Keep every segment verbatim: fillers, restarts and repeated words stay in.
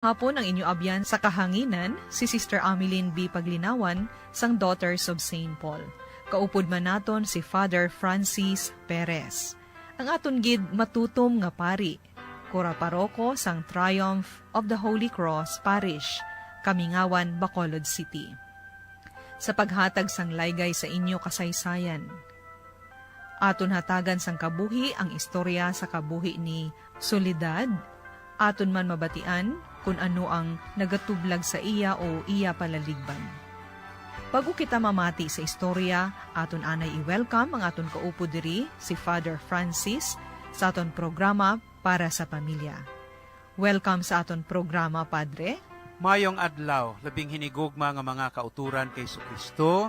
Hapon ang inyo abyan sa kahanginan, si Sister Ameline B. Paglinawan sang Daughters of Saint Paul. Kaupod man naton si Father Francis Perez, ang aton gid matutom nga pari, kura paroko sang Triumph of the Holy Cross Parish, Kamingawan, Bacolod City. Sa paghatag sang laygay sa inyo kasaysayan, aton hatagan sang kabuhi ang istorya sa kabuhi ni Soledad, aton man mabatian kon ano ang nagatublag sa iya o iya palaligban. Bago kita mamati sa istorya, aton anay i-welcome ang aton kaupod diri, si Father Francis, sa aton programa Para sa Pamilya. Welcome sa aton programa, Padre. Mayong adlaw, labing hinigugma nga mga kauturan kay Jesucristo.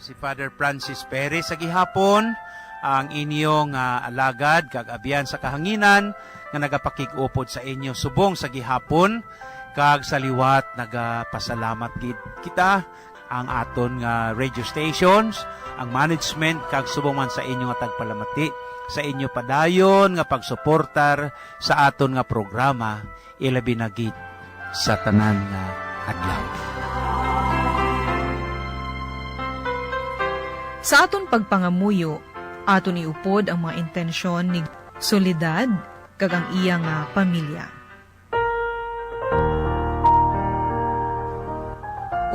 Si Father Francis Perez sa gihapon, ang inyong, ah, alagad kag abyan sa kahanginan nga nagapakig-upod sa inyo subong sa gihapon, kag sa liwat nagapasalamat gid kita, ang aton nga radio stations, ang management, kag subong man sa inyo nga tagpalamati sa inyo padayon nga pagsuportar sa aton nga programa, ilabi na gid sa tanan nga adlaw. Sa aton pagpangamuyo, aton iupod ang mga intensyon ni Soledad kag ang iya nga pamilya.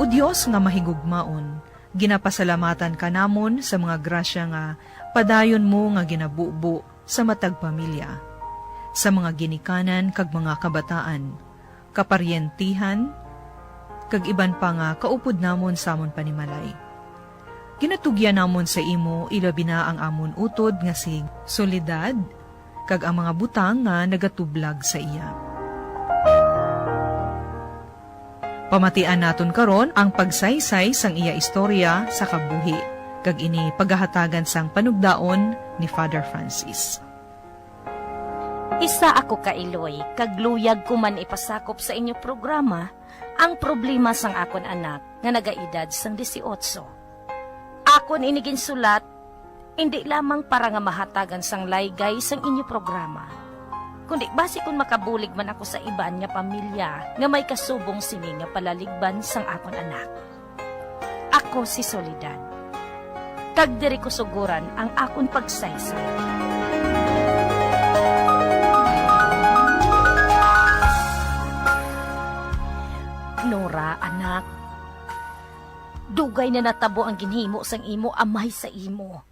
O Dios nga mahigugmaon, ginapasalamatan ka namon sa mga grasya nga padayon mo nga ginabubo sa matag pamilya, sa mga ginikanan kag mga kabataan, kaparyentihan, kag iban pa nga kaupod namon sa amon panimalay. Ginatugyan namon sa imo, ilabi na ang amon utod nga si Soledad, kag ang mga butang nga nagatublag sa iya. Pamatian naton karon ang pagsaysay sang iya istorya sa kabuhi, kag ini pagahatagan sang panugdaon ni Father Francis. Isa ako ka iloy, kag luyag ko man ipasakop sa inyo programa ang problema sang akon anak nga nagaedad sang disiotso. Akon ini ginsulat, indi lamang para nga mahatagan sang laygay sang inyo programa, kundi basi kon makabulig man ako sa iban nga pamilya nga may kasubong sini nga palaligban sang akon anak. Ako si Soledad, kag diri ko sugoran ang akon pagsaysay. Nora, anak, dugay na natabo ang ginhimo sang imo amay sa imo.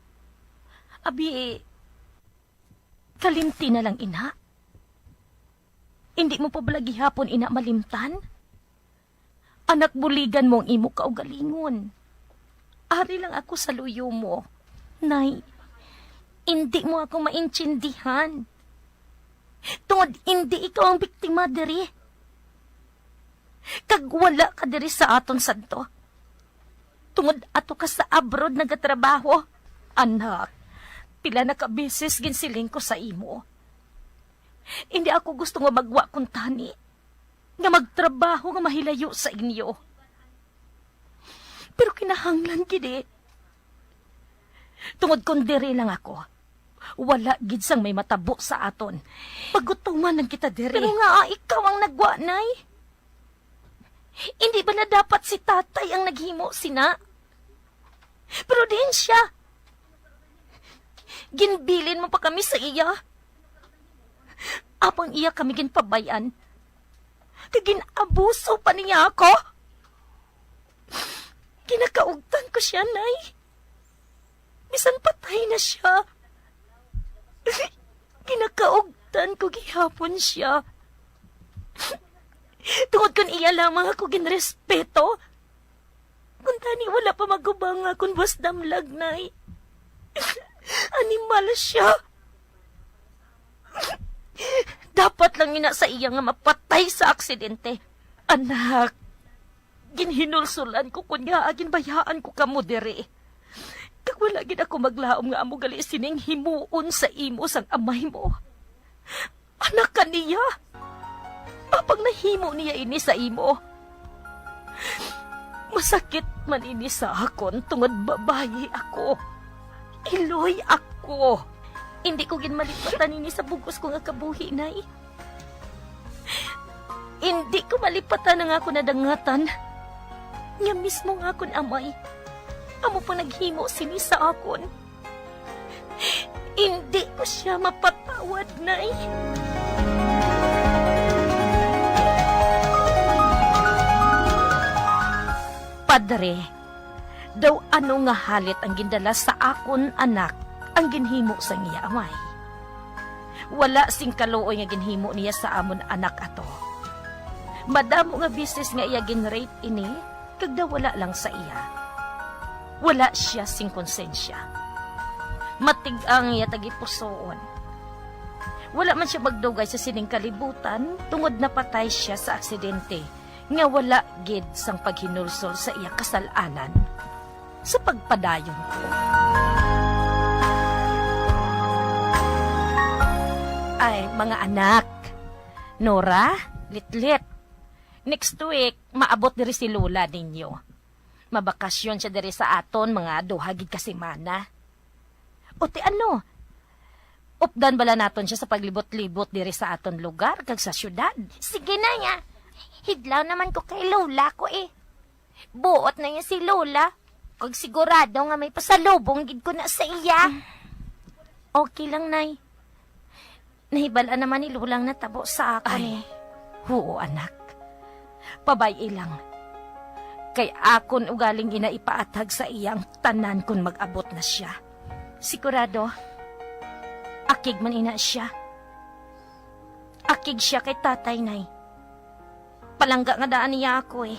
Abi, kalimti na lang ina. Indi mo pa bala gihapon ina malimtan? Anak, buligan mo ang imo kaugalingon. Ari lang ako sa luyo mo. Nay, indi mo ako maintindihan. Tungod indi ikaw ang biktima diri. Kag wala ka diri sa aton sadto. Tungod ato ka sa abroad nagatrabaho. Anak, pila na ka beses ginsiling ko sa imo. Indi ako gusto nga magwa kuntani, nga magtrabaho nga mahilayo sa inyo. Pero kinahanglan gid, eh. Tungod kon diri lang ako, wala gid sang may matabo sa aton. Pagutuman lang kita diri. Pero ngaa ikaw ang nagwa, Nay? Indi bala dapat si Tatay ang naghimo sina? Pero diin siya? Ginbilin mo pa kami sa iya. Apang iya kami ginpabay-an, kag gin-abuso pa niya ako. Ginakaugtan ko siya, Nay. Bisan patay na siya, ginakaugtan ko gihapon siya. Tungod kon iya lamang ako ginrespeto, kuntani wala pa magubang nga akon buwas damlag, Nay. Animal siya. Dapat lang ina sa iya nga mapatay sa aksidente. Anak, ginhinulsolan ko kon ngaa ginbayaan ko kamo diri. Kag wala gid ako maglaom nga amo gali sining himuon sa imo sang amay mo. Anak ka niya. Apang nahimo niya ini sa imo. Masakit man ini sa akon tungod babayi ako. Iloy ako. Indi ko gid malipatan ini sa bug-os ko nga kabuhi, Nay. Indi ko malipatan ang akon nadangatan, nga mismo nga akon amay amo pang naghimo sini sa akon. Indi ko sia mapatawad, Nay. Padre, daw ano nga halit ang gindala sa akon anak ang ginhimo sang iya amay? Wala sing kaluoy nga ginhimo niya sa amon anak ato. Madamo nga beses nga iya gin-rape ini, kag daw wala lang sa iya. Wala sia sing konsensya. Matig-ang iya tagipusoon. Wala man sia magdugay sa sining kalibutan tungod napatay sia sa aksidente nga wala gid sang paghinulsol sa iya kasal-anan. Sa pagpadayon ko. Ay, mga anak, Nora, Litlit, next week, maabot diri si Lola ninyo. Mabakasyon siya diri sa aton mga duha gid ka semana. O ti ano? Updan bala naton siya sa paglibot-libot diri sa aton lugar kag sa syudad? Sige na ya. Hidlaw naman ko kay Lola ko eh. Buot na ya si Lola. Kag sigurado nga may pasalubong gid ko na sa iya. Okay lang, Nay. Nahibal-an naman ni Lola ang natabo sa akon Ay, eh. Huo, anak. Pabay-i lang. Kay akon ugaling ina ipaathag sa iya ang tanan kon mag-abot na sia. Sigurado, akig man ina sia. Akig sia kay tatay, Nay. Palangga nga daan niya ako eh.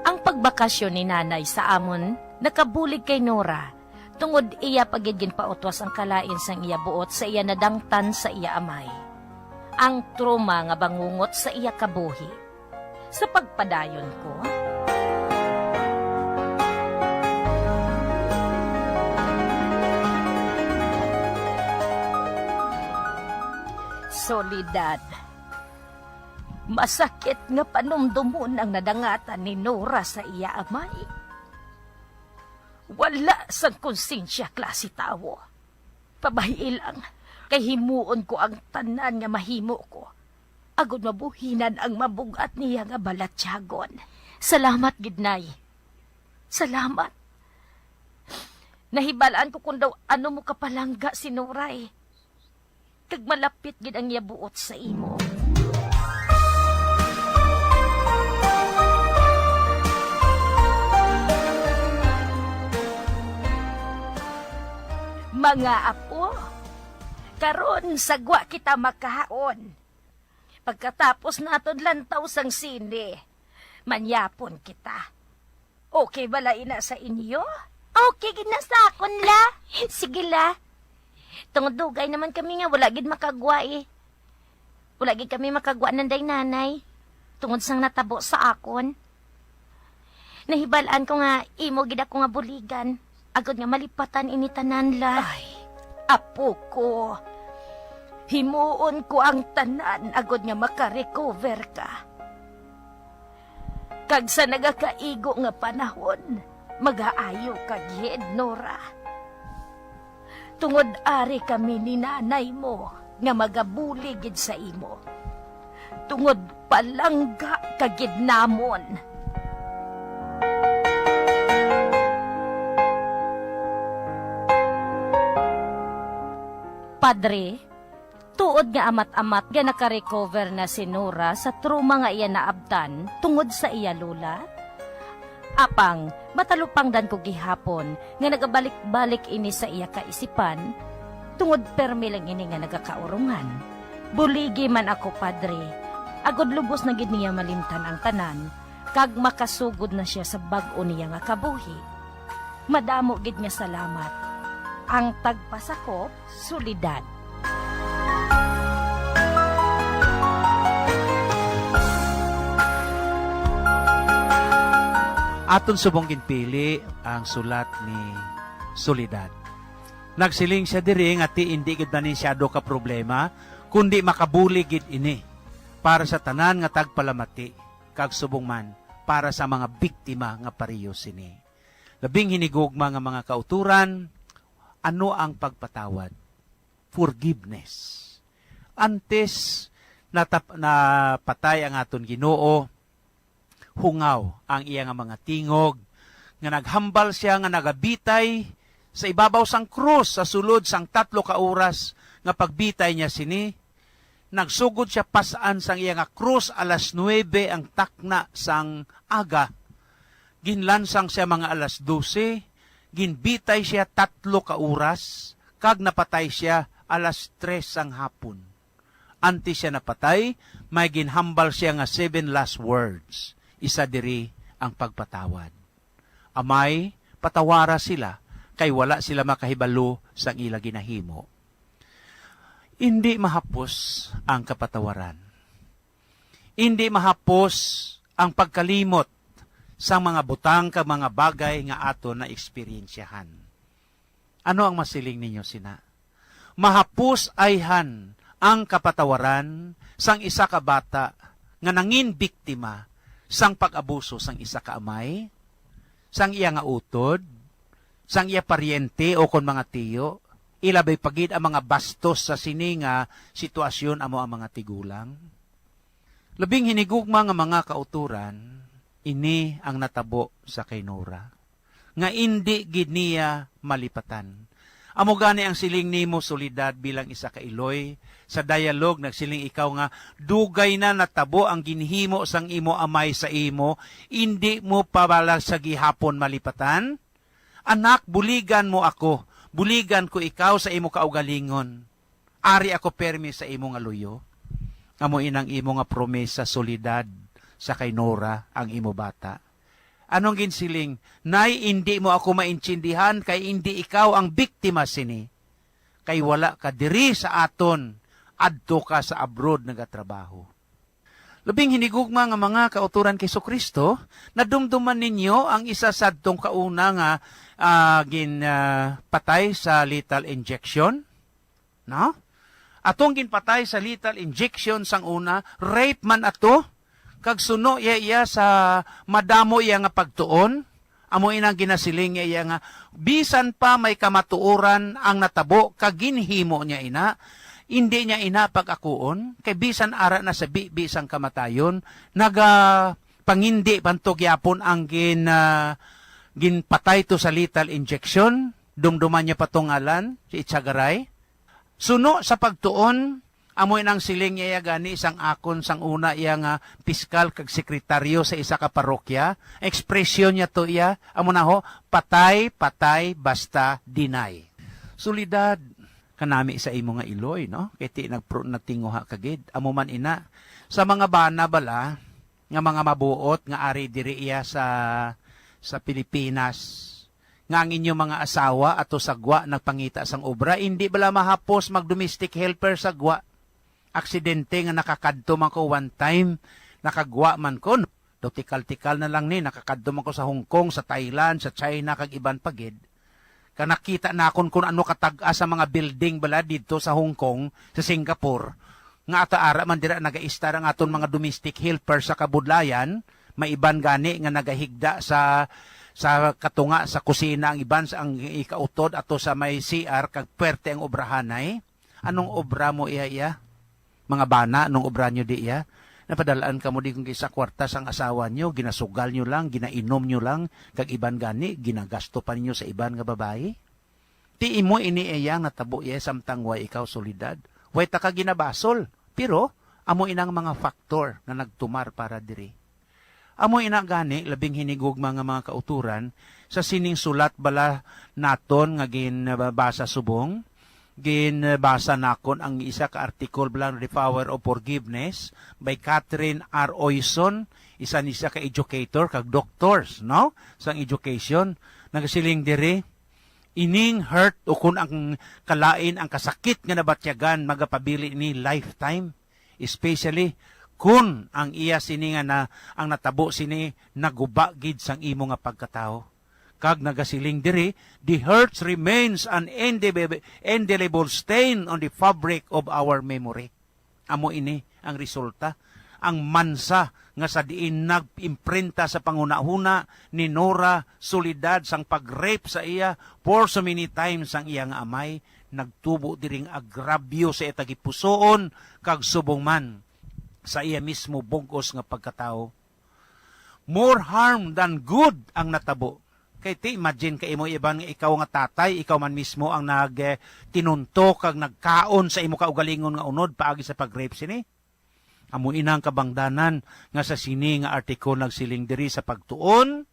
Ang pagbakasyon ni Nanay sa amon nakabulig kay Nora, tungod iya pa gid ginpautwas ang kalain sang iya buot sa iya nadangtan sa iya amay, ang trauma nga bangungot sa iya kabuhi. Sa pagpadayon ko. Soledad. Masakit nga panumdomon ang nadangatan ni Nora sa iya amay. Wala sang konsensya klase tawo. Pabay-i lang, kay himuon ko ang tanan nga mahimo ko, agod mabuhinan ang mabug-at niya nga balatyagon. Salamat gid, Nay. Salamat. Nahibal-an ko kon daw ano mo kapalangga si Noray. Kag malapit gid ang iya buot sa imo. Mga apo, karon sagwa kita makaon. Pagkatapos naton lantaw sang sine, manyapon kita. Okay bala ina sa inyo? Okay gid na sa akon, la. Sige, la. Tungod dugay naman kami nga wala gid makagwa, eh. Wala gid kami makagwa nanday nanay, tungod sang natabo sa akon. Nahibal-an ko nga imo gid ako nga buligan, agod nga malipatan ini tanan, la. Ay, apo ko, himuon ko ang tanan agod nga makarecover ka. Kag sa nagakaigo nga panahon, magaayo ka gid, Nora. Tungod ari kami ni nanay mo nga magabulig gid sa imo. Tungod palangga ka gid namon. Padre, tuod nga amat-amat nga naka-recover na si Nora sa trauma nga iya naabtan tungod sa iya lola. Apang, matalupangdan ko gihapon nga nagabalik-balik ini sa iya kaisipan, tungod permi lang ini nga nagakaurongan. Buligi man ako, Padre, agod lubos na gid niya malimtan ang tanan, kag makasugod na sia sa bag-o niya nga kabuhi. Madamo gid nga salamat. Ang tagpasakop, Soledad. Aton subong ginpili ang sulat ni Soledad. Nagsiling sia diri nga ti indi gid na ni masyado ka problema, kundi makabulig gid ini para sa tanan nga tagpalamati, kag subong man para sa mga biktima nga pareho sini. Labing hinigugma nga mga kauturan, Ano ang pagpatawad? Forgiveness. Antes natap-, napatay ang aton Ginoo, hungaw ang iya nga mga tingog, nga naghambal sia nga nagabitay sa ibabaw sang krus sa sulod sang tatlo ka oras nga pagbitay niya sini. Nagsugod sia pas-an sang iya nga krus alas nuebe ang takna sang aga. Ginlansang sia mga alas dose, ginbitay sia tatlo ka oras, kag napatay sia alas tres sang hapon. Antes sia napatay, may ginhambal sia nga seven last words. Isa diri ang pagpatawad. "Amay, patawara sila, kay wala sila makahibalo sang ila ginahimo." Indi mahapos ang kapatawaran. Indi mahapos ang pagkalimot sang mga butang kag mga bagay nga aton naeksperyensyahan. Ano ang masiling ninyo sina? Mahapos ayhan ang kapatawaran sang isa ka bata nga nangin biktima sang pag-abuso sang isa ka amay, sang iya nga utod, sang iya paryente o kon mga tiyo, ilabay pa gid ang mga bastos sa sini nga sitwasyon amo ang mga tigulang. Labing hinigugma nga mga kautoran, ini ang natabo sa kay Nora, nga indi gid niya malipatan. Amo gani ang siling nimo, Soledad, bilang isa ka iloy. Sa dialogue, nagsiling ikaw nga, "Dugay na natabo ang ginhimo sang imo amay sa imo, indi mo pa bala sa gihapon malipatan? Anak, buligan mo ako, buligan ko ikaw sa imo kaugalingon. Ari ako permi sa imo nga luyo." Amo inang imo nga promesa, Soledad, sa kay Nora, ang imo bata. Anong ginsiling? "Nay, indi mo ako maintindihan kay indi ikaw ang biktima sini. Kay wala ka diri sa aton, adto ka sa abroad nagatrabaho." Labing hinigugma nga mga kautoran kay Jesu-Cristo, nadumduman ninyo ang isa sadtong kauna nga, ah, gin, ah, patay sa lethal injection? No? Atong ginpatay sa lethal injection sang una, rape man ato, kag suno iya, iya sa madamo iya nga pagtuon. Amo inang ginasiling niya iya nga, bisan pa may kamatuoran ang natabo kag ginhimo niya ina, indi niya ina pag-akuon, kay bisan ara na sa bibi sang kamatayon, nagapangindi pa gyapon ang gin-, ah, ginpatay to sa lethal injection. Dumduman niya pa tong ngalan, si Echagaray. Suno sa pagtuon, amo inang siling niya gani sang akon sang una iya nga piskal kag sekretaryo sa isa ka parokya. Ekspresyon niya to iya, amo na ho, "Patay, patay, basta deny." Soledad, kanami sa imo nga iloy, no? Kay ti nagpro-, nagtinguha ka gid. Amo man ina, sa mga bana bala, nga mga mabuot nga ari diri iya sa, sa Pilipinas, nga ang inyo mga asawa ato sa gwa nagpangita sang obra, indi bala mahapos mag-domestic helper sa gwa? Aksidente nga nakakadto man ko one time, nakagwa man ko, no? Daw tikal-tikal na lang ni, nakakadto man ko sa Hong Kong, sa Thailand, sa China, kag iban pa gid. Kag nakita nakon kun ano katag-as sa mga building bala didto sa Hong Kong, sa Singapore, nga ata ara man dira nagaistar ang aton mga domestic helper sa kabudlayan, may iban gani nga nagahigda sa, sa katunga sa kusina, ang iban sa, ang ikautod ato sa may C R, kag puwerte ang obrahanay. Anong obra mo iya, iya? Mga bana, anong obra nyo di iya? Napadalaan kamo di kung kisa kwarta sang asawa nyo, ginasugal nyo lang, ginainom nyo lang, kag iban gani, ginagasto pa ninyo sa iban nga babayi? Ti imo ini iya nga natabo iya samtang way ikaw, Soledad. Way ta ka ginabasol, pero amo inang mga faktor nga nagtumar para diri. Amo ina gani, labing hinigugma nga mga kauturan, sa sining sulat bala naton nga ginbasa subong, ginbasa nakon ang isa ka article bala, The Power of Forgiveness by Catherine R. Oyson, isa ni siya ka educator kag doctors, no? Sang education, nagasiling diri, ining hurt o kun ang kalain ang kasakit nga nabatyagan, magapabili ni lifetime. Especially kun ang iya sini nga na, ang natabo sini naguba gid sang imo nga pagkatawo. Kag nagasiling diri, "The hurts remains an indelible, indelible stain on the fabric of our memory." Amo ini ang resulta. ang mansa nga sa diin nag-imprinta sa panghunahuna ni Nora Soledad sang pag-rape sa iya for so many times sang iya nga amay, nagtubo diri nga agrabyo sa iya tagipusoon kag subong man sa iya mismo bug-os nga pagkatawo. More harm than good ang natabo. Kay ti, imagine ka imo iban nga ikaw nga tatay, ikaw man mismo ang nag, eh, tinunto kag nagkaon sa imo kaugalingon nga unod paagi sa pag-rape sini. Amo ina ang kabangdanan nga sa sini nga article nagsiling diri sa pagtuon,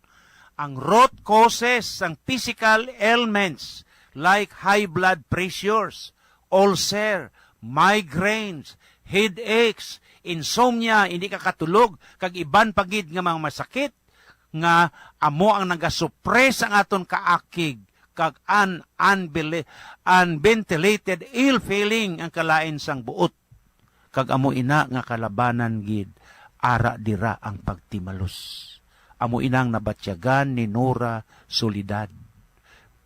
ang root causes sang physical ailments like high blood pressures, ulcer, migraines, headaches, insomnia, hindi ka katulog, kag iban pa gid nga mga masakit nga amo ang nagasupres ang aton kaakig kag an-, unbeli-, unventilated ill feeling ang kalain sang buot. Kag amo ina nga kalabanan gid, ara dira ang pagtimalos. Amo ina ang nabatyagan ni Nora Soledad,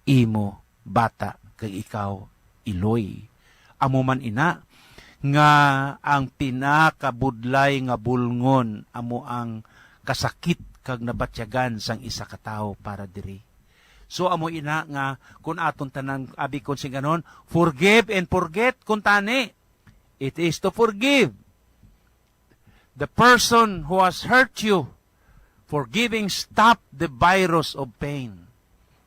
imo bata kag ikaw, Iloy. Amo man ina nga ang pinakabudlay nga bulngon amo ang kasakit kag nabatyagan sang isa ka tawo para diri. So, amo ina nga kun aton tanan, abi kon sing ganon, forgive and forget, kun tani. It is to forgive the person who has hurt you. Forgiving stop the virus of pain.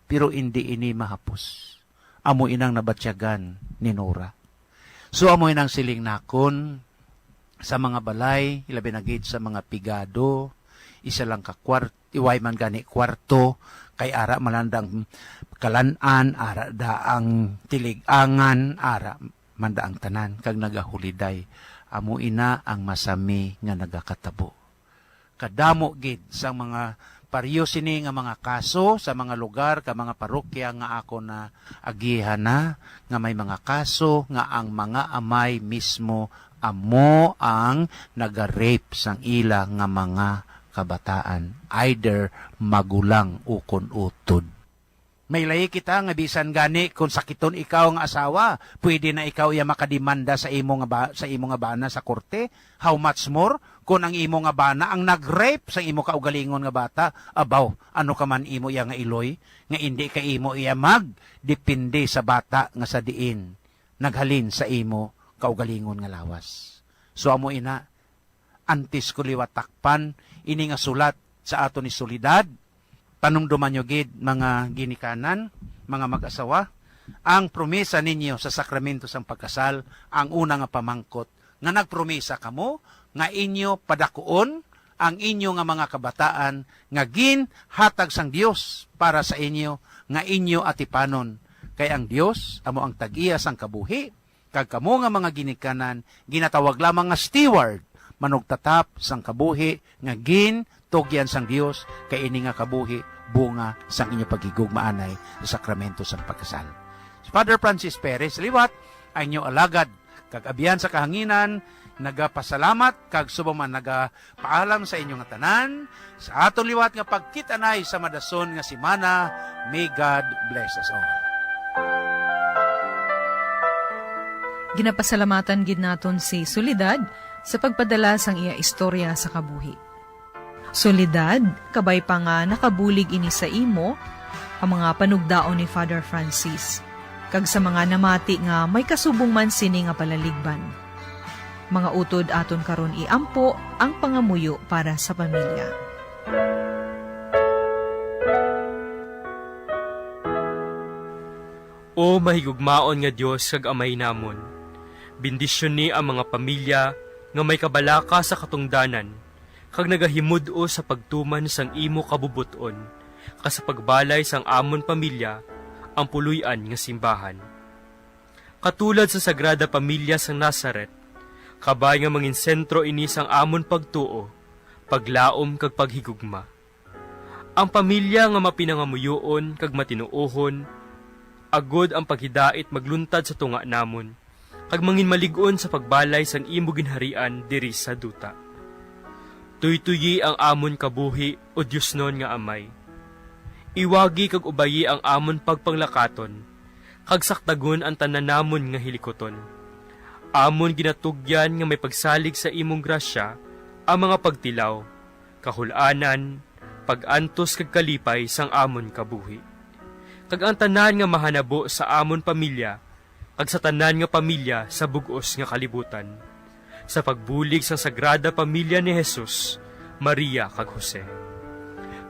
Pero indi ini mahapos. Amo inang nabatyagan ni Nora. So, amo inang siling nakon sa mga balay, ilabi na gid sa mga pigado, isa lang ka kwart-, iway man gani kwarto, kay ara man lang dang kalan-an, ara da ang tilig-angan, ara man da ang tanan, kag nagahuliday. Amo ina ang masami nga nagakatabo. Kadamo gid sang mga pariyo sini nga mga kaso sa mga lugar ka mga parokya nga ako na agihan na, nga may mga kaso nga ang mga amay mismo amo ang naga-rape sang ila nga mga kabataan, either magulang ukon utod. May layi kita nga bisan gani kon sakiton ikaw nga asawa, pwede na ikaw iya makademanda sa imo nga ba-, sa imo nga bana sa korte. How much more kon ang imo nga bana ang nag-rape sa imo kaugalingon nga bata? Abaw, ano ka man imo iya nga iloy, nga indi ka imo iya magdepende sa bata nga sa diin naghalin sa imo kaugalingon nga lawas. So, amo ina, antes ko liwat takpan ini nga sulat sa aton ni Soledad, panumduman nyo gid, mga ginikanan, mga mag-asawa, ang promesa ninyo sa sakramento sang pagkasal, ang una nga pamangkot, nga nagpromesa kamo nga inyo padakuon ang inyo nga mga kabataan nga ginhatag sang Dios para sa inyo, nga inyo atipanon, kay ang Dios amo ang tag-iya sang kabuhi, kag kamo nga mga ginikanan ginatawag lamang nga steward, manugtatap sang kabuhi nga gintugyan sang Dios, kay ini nga kabuhi bunga sang inyo paghigugmaanay sa sakramento sang pagkasal. Si Father Francis Perez liwat, ang inyo alagad kag abyan sa kahanginan, nagapasalamat kag subong man naga paalam sa inyo nga tanan. Sa aton liwat nga pagkit-anay sa madason nga semana, may God bless us all. Ginapasalamatan gid naton si Soledad sa pagpadala sang iya istorya sa kabuhi. Soledad, kabay pa nga nakabulig ini sa imo, ang mga panugdaon ni Father Francis, kag sa mga namati nga may kasubong man sini nga palaligban. Mga utod, aton karon iampo ang pangamuyo para sa pamilya. O mahigugmaon nga Dios kag Amay namon, bendisyoni ang mga pamilya nga may kabalaka sa katungdanan kag nagahimud-os sa pagtuman sang imo kabubot-on, kag sa pagbalay sang amon pamilya ang puloy-an nga simbahan. Katulad sa Sagrada Pamilya sang Nazaret, kabay nga mangin sentro ini sang amon pagtuo, paglaom kag paghigugma. Ang pamilya nga mapinangamuyoon kag matinuohon, agod ang paghidait magluntad sa tunga namon, kag manginmalig-on sa pagbalay sang imo ginharian diri sa duta. Tuytoyi ang amon kabuhi, O Diosnon nga Amay. Iwagi kag ubayi ang amon pagpanglakaton, kag saktagon ang tanan namon nga hilikuton. Amon ginatugyan nga may pagsalig sa imong grasya ang mga pagtilaw, kahul-anan, pag-antos kag kalipay sang amon kabuhi, kag ang tanan nga mahanabo sa amon pamilya kag sa tanan nga pamilya sa bug-os nga kalibutan, sa pagbulig sang Sagrada Pamilya ni Jesus, Maria, kag Jose.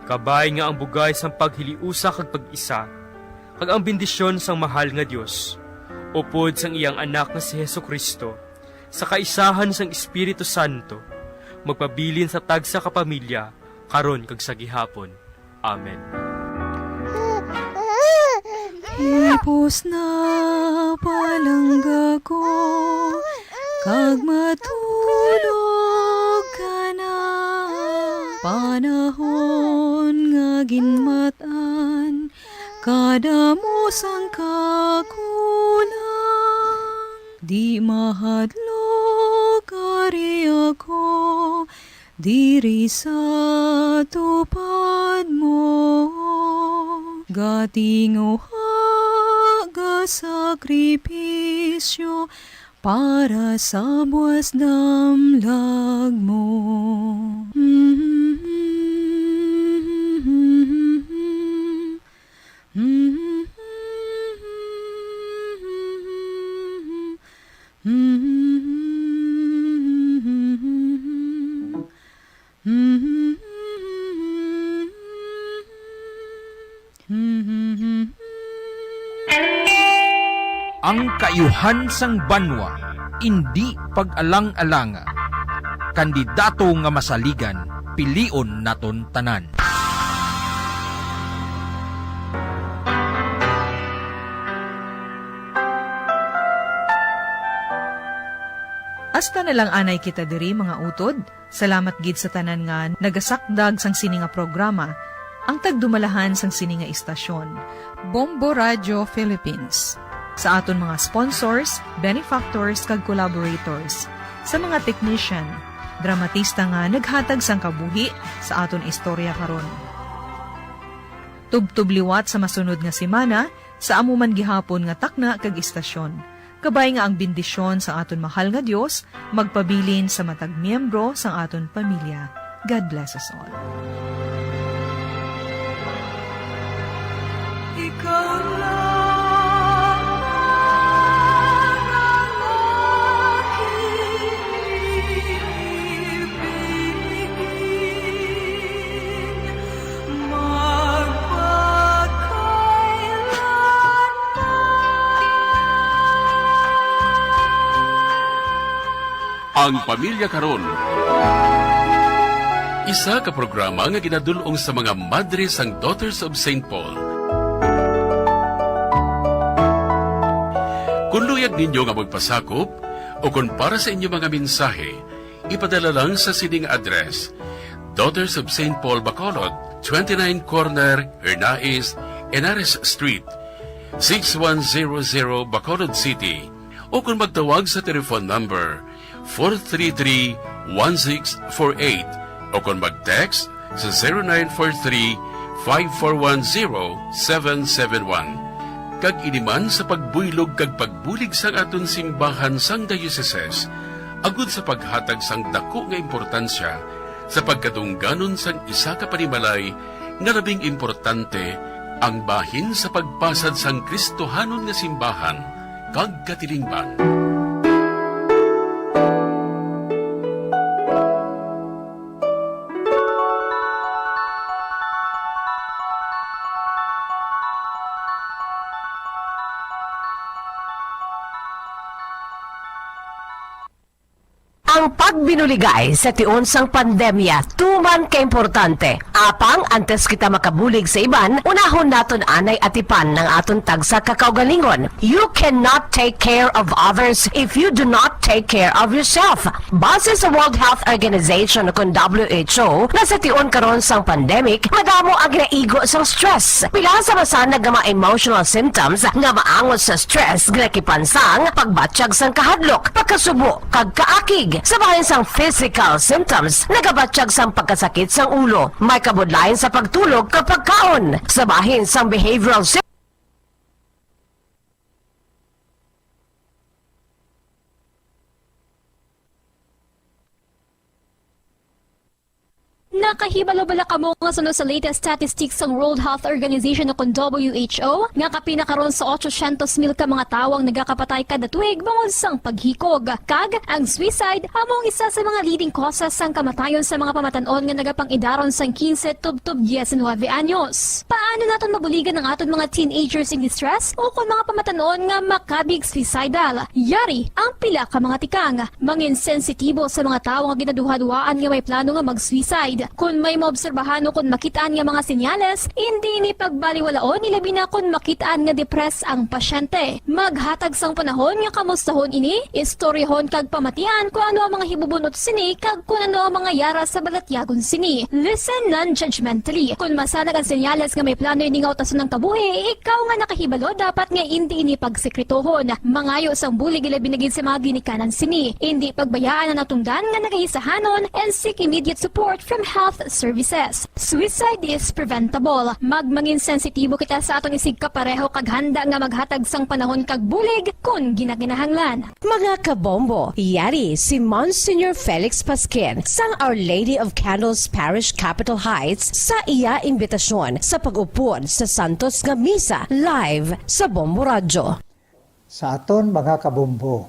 Kabay nga ang bugay sang paghiliusa kag pag-isa, kag ang bendisyon sang mahal nga Dios, upod sang iyang Anak nga si Jesu-Cristo, sa kaisahan sang Espiritu Santo, magpabilin sa tagsa ka pamilya, karon kag sa gihapon. Amen. Hipos na, palangga ko, kag matulog ka na. Panahon nga ginmat-an, kadamo sang kakulang. Di mahadlok, ari ako, diri sa tupad mo, gatinguha, gasakripisyo para sa buas damlag mo. Ang kaayuhan sang banwa indi pag-alang-alanga. Kandidato nga masaligan, pilion naton tanan. Hasta na lang anay kita diri, mga utod. Salamat gid sa tanan nga nagasakdag sang sini nga programa, ang tagdumalahan sang sini nga istasyon, Bombo Radio Philippines, sa aton mga sponsors, benefactors, kag collaborators, sa mga technician, dramatista nga naghatag sang kabuhi sa aton istorya karon. Tubtob liwat sa masunod nga semana sa amo man gihapon nga takna kag istasyon. Kabay nga ang bendisyon sang aton mahal nga Dios magpabilin sa matag miyembro sang aton pamilya. God bless us all. Ikaw lamang ang aking ibig. Ang Pamilya Karon. Isa ka programa nga ginadul-ong sa mga madre sang Daughters of Saint Paul. Kung luyag ninyo nga magpasakop o kung para sa inyo mga mensahe, ipadala lang sa sining address: Daughters of Saint Paul, Bacolod, twenty-nine Corner Hernais, Henares Street, six one zero zero, Bacolod City, o kung magtawag sa telephone number four three three, one six four eight, o kung mag-text sa zero nine four three, five four one, zero seven seven one. Kag ini man sa pagbuylog kag pagbulig sang aton simbahan sang diocese, agud sa paghatag sang daku nga importansya sa pagkadungganon sang isa ka panimalay nga labing importante, ang bahin sa pagpasad sang Kristohanon nga simbahan kag katilingban. Ang pagbinuligay sa tion sang pandemya tuman ka importante. Apang antes kita makabulig sa iban, unahon naton anay atipan ang aton tagsa ka kaugalingon. You cannot take care of others if you do not take care of yourself. Base sa World Health Organization, kun W H O, nga sa tion karon sang pandemic, madamo ang ginaigo sang stress. Pila sa masanag nga mga emotional symptoms nga maangot sa stress nga nakipansang pagbatyag sang kahadlok, pagkasubo, kag kaakig. Sa bahin sang physical symptoms, nagabatyag sang pagkasakit sang ulo, may kabudlayan sa pagtulog kag pagkaon. Sa bahin sang behavioral sy- Nakahibalo bala kamo nga suno sa latest statistics sang World Health Organization o kon W H O, nga kapin na karon sa otsosyentos mil ka mga tawo ang nagakapatay kada tuig bangod sang paghikog? Kag ang suicide amo ang isa sa mga leading causes sang kamatayon sa mga pamatan-on nga nagapang-idaron sang quince tubtob diecinuebe anyos. Paano naton mabuligan ang aton mga teenagers in distress o kon mga pamatan-on nga makabig suicidal? Yari ang pila ka mga tikang. Mangin sensitibo sa mga tawo nga ginaduhaduhaan nga may plano nga mag-suicide. Kon may maobserbahan o kon makit-an nga mga senyales, indi ini pagbaliwalaon, ilabi na kon makit-an nga depressed ang pasyente. Maghatag sang panahon nga kamustahon ini, istoryahon kag pamatian kon ano ang mga hibubunot sini kag kon ano ang mga yara sa balatyagon sini. Listen non-judgmentally. Kon masanag ang senyales nga may plano ini nga utason ang kabuhi, ikaw nga nakahibalo dapat nga indi ini pagsekretohon. Mangayo sang bulig ilabi na gid sa mga ginikanan sini. Indi pagbayaan ang natungdan nga nagahisahanon and seek immediate support from health services. Suicide is preventable. Magmangin sensitibo kita sa aton isigkapareho kag handa nga maghatag sang panahon kag bulig kon ginakinahanglan. Mga kabombo, yari si Monsignor Felix Pasquin sang Our Lady of Candles Parish, Capitol Heights, sa iya imbitasyon sa pag-upod sa santos nga misa live sa Bombo Radyo. Sa aton mga kabombo,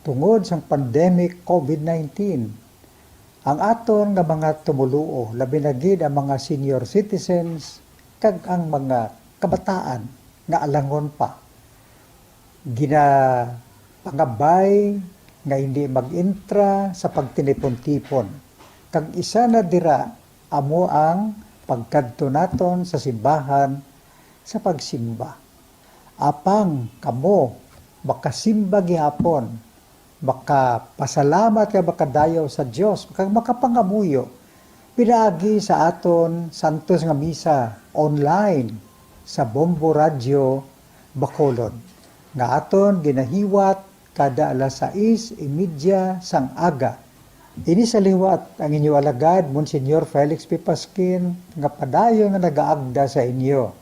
tungod sang pandemic covid nineteen, ang aton nga mga tumoluo, labi na gid ang mga senior citizens kag ang mga kabataan nga alangon pa, ginapangabay nga hindi mag-intra sa pagtinipon-tipon. Kag isa na dira amo ang pagkadto naton sa simbahan sa pagsimba. Apang kamo makasimba gihapon, makapasalamat kag makadayaw sa Dios, kag makapangamuyo pinaagi sa aton santos nga misa online sa Bombo Radyo Bacolod, nga aton ginahiwat kada alas sais y media sang aga. Ini sa liwat ang inyo alagad, Monsignor Felix P. Pasquin, nga padayon nga nagaagda sa inyo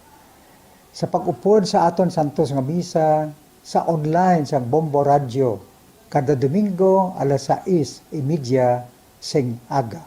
sa pag-upod sa aton santos nga misa sa online sang Bombo Radyo kada Domingo alas sais y media sing aga.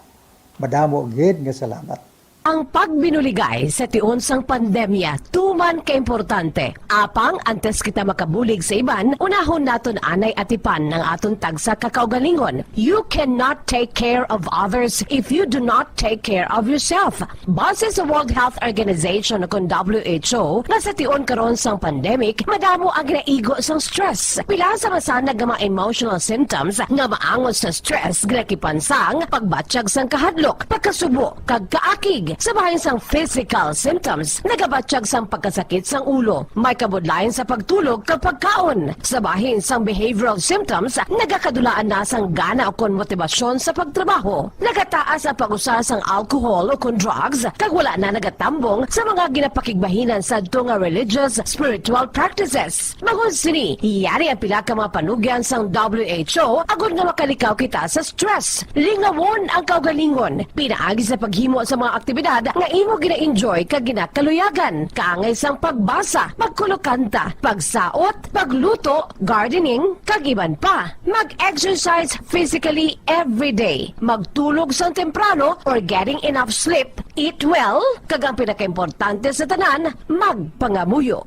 Madamo gid nga salamat. Ang pagbinuligay sa tion sang pandemya tuman ka importante. Apang antes kita makabulig sa iban, unahon naton anay atipan ang aton tagsa ka kaugalingon. You cannot take care of others if you do not take care of yourself. Base sa World Health Organization o kon W H O, nga sa tion karon sang pandemic, madamo ang ginaigo sang stress. Pila sa masanag nga mga emotional symptoms nga maangot sa stress ginakipan sang pagbatyag sang kahadlok, pagkasubo, kag kaakig. Sa bahin sang physical symptoms, nagabatyag sang pagkasakit sang ulo, may kabudlayan sa pagtulog kag pagkaon. Sa bahin sang behavioral symptoms, nagakadulaan na sang gana ukon motibasyon sa pagtrabaho. Nagataas ang pag-usa sang alcohol ukon drugs, kag wala na nagatambong sa mga ginapakigbahinan sadto nga religious, spiritual practices. Bangod sini, yari ang pila ka mga panugyan sang W H O agod nga makalikaw kita sa stress. Lingawon ang kaugalingon pinaagi sa paghimo sa mga aktibidad nga imo gina-enjoy kag ginakaluyagan, kaangay sang pagbasa, pagkulokanta, pagsaot, pagluto, gardening, kag iban pa. Mag-exercise physically every day. Magtulog sang temprano or getting enough sleep. Eat well, kag ang pinakaimportante sa tanan, magpangamuyo.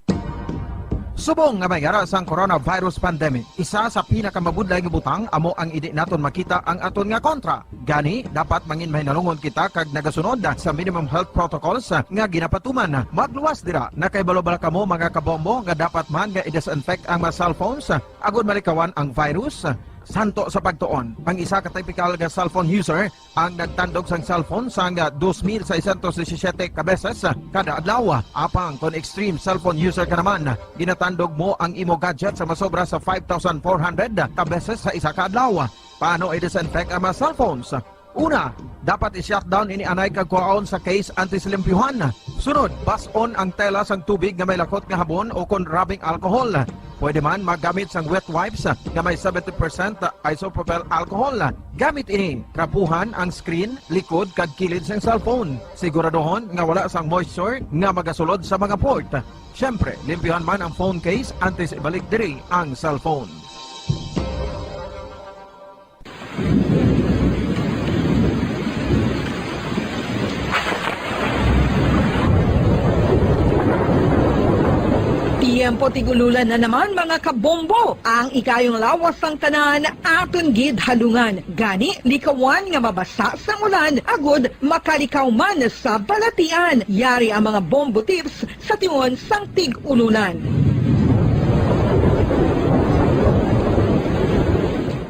Subong nga may yara sang coronavirus pandemic, isa sa pinakamabudlay nga butang amo ang indi naton makita ang aton nga kontra. Gani, dapat mangin mahinalungon kita kag nagasunod sa minimum health protocols nga ginapatuman. Magluwas dira, nakahibalo bala kamo, mga kabombo, nga dapat man nga i-disinfect ang mga cellphones agod malikawan ang virus? Santo sa pagtuon, ang isa ka typical nga cellphone user ang nagtandog sang cellphone sang dos mil seiscientos disisiete ka beses kada adlaw. Apang kon extreme cellphone user ka naman, ginatandog mo ang imo gadget sa masobra sa five thousand four hundred ka beses sa isa ka adlaw. Paano i-disinfect ang mga cellphones? Una, dapat i-shutdown ini anay kag kuhaon sa case antes limpyuhan. Sunod, bas-on ang tela sang tubig nga may lakot nga habon o kon rubbing alcohol. Pwede man maggamit sang wet wipes nga may seventy percent isopropyl alcohol. Gamit ini, trapuhan ang screen, likod, kag kilid sang cellphone. Siguraduhon nga wala sang moisture nga magasulod sa mga port. Siyempre, limpyuhan man ang phone case antes ibalik diri ang cellphone. Tig-ululan na naman, mga kabombo. Ang ikayong lawas sang tanan aton gid halungan. Gani, likawan nga mabasa sang ulan agud makalikaw man sa balatian. Yari ang mga bombo tips sa tion sang tig-ululan.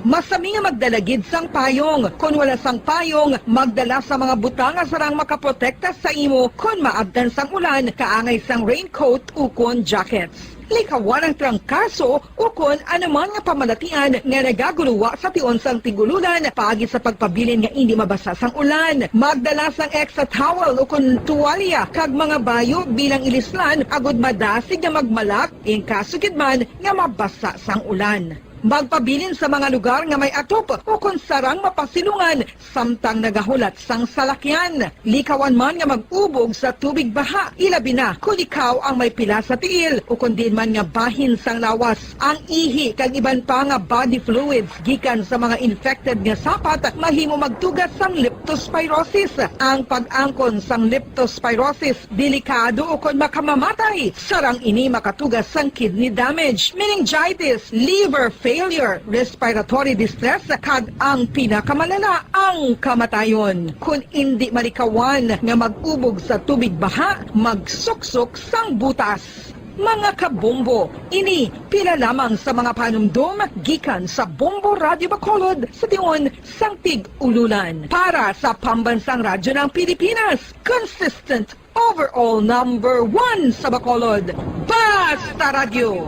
Masami nga magdala gid sang payong. Kon wala sang payong, magdala sa mga butang nga sarang makaprotekta sa imo kon maabtan sang ulan, kaangay sang raincoat ukon jackets. Likawan ang trangkaso ukon anuman nga pamalatian nga nagaguluwa sa tion sang tig-ululan paagi sa pagpabilin nga indi mabasa sang ulan. Magdala sang extra towel ukon tuwalya kag mga bayo bilang ilislan agud madasig nga magmalak in kaso gid man nga mabasa sang ulan. Magpabilin sa mga lugar nga may atop ukon sarang mapasilungan samtang nagahulat sang salakyan. Likawan man nga mag-ubog sa tubig baha, ilabi na kon ikaw ang may pila sa tiil ukon diin man nga bahin sang lawas. Ang ihi kag iban pa nga body fluids gikan sa mga infected nga sapat mahimo magtuga sang leptospirosis. Ang pag-angkon sang leptospirosis delikado ukon makamamatay. Sarang ini makatuga sang kidney damage, meningitis, liver failure, respiratory distress, kag ang pinakamalala, ang kamatayon. Kon indi malikawan nga mag-ubog sa tubig baha, magsuksok sang butas. Mga kabombo, ini pila lamang sa mga panumdom gikan sa Bombo Radyo Bacolod sa tion sang tig-ululan. Para sa Pambansang Radyo ng Pilipinas, consistent overall number one sa Bacolod. Basta Radyo,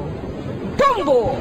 Bombo!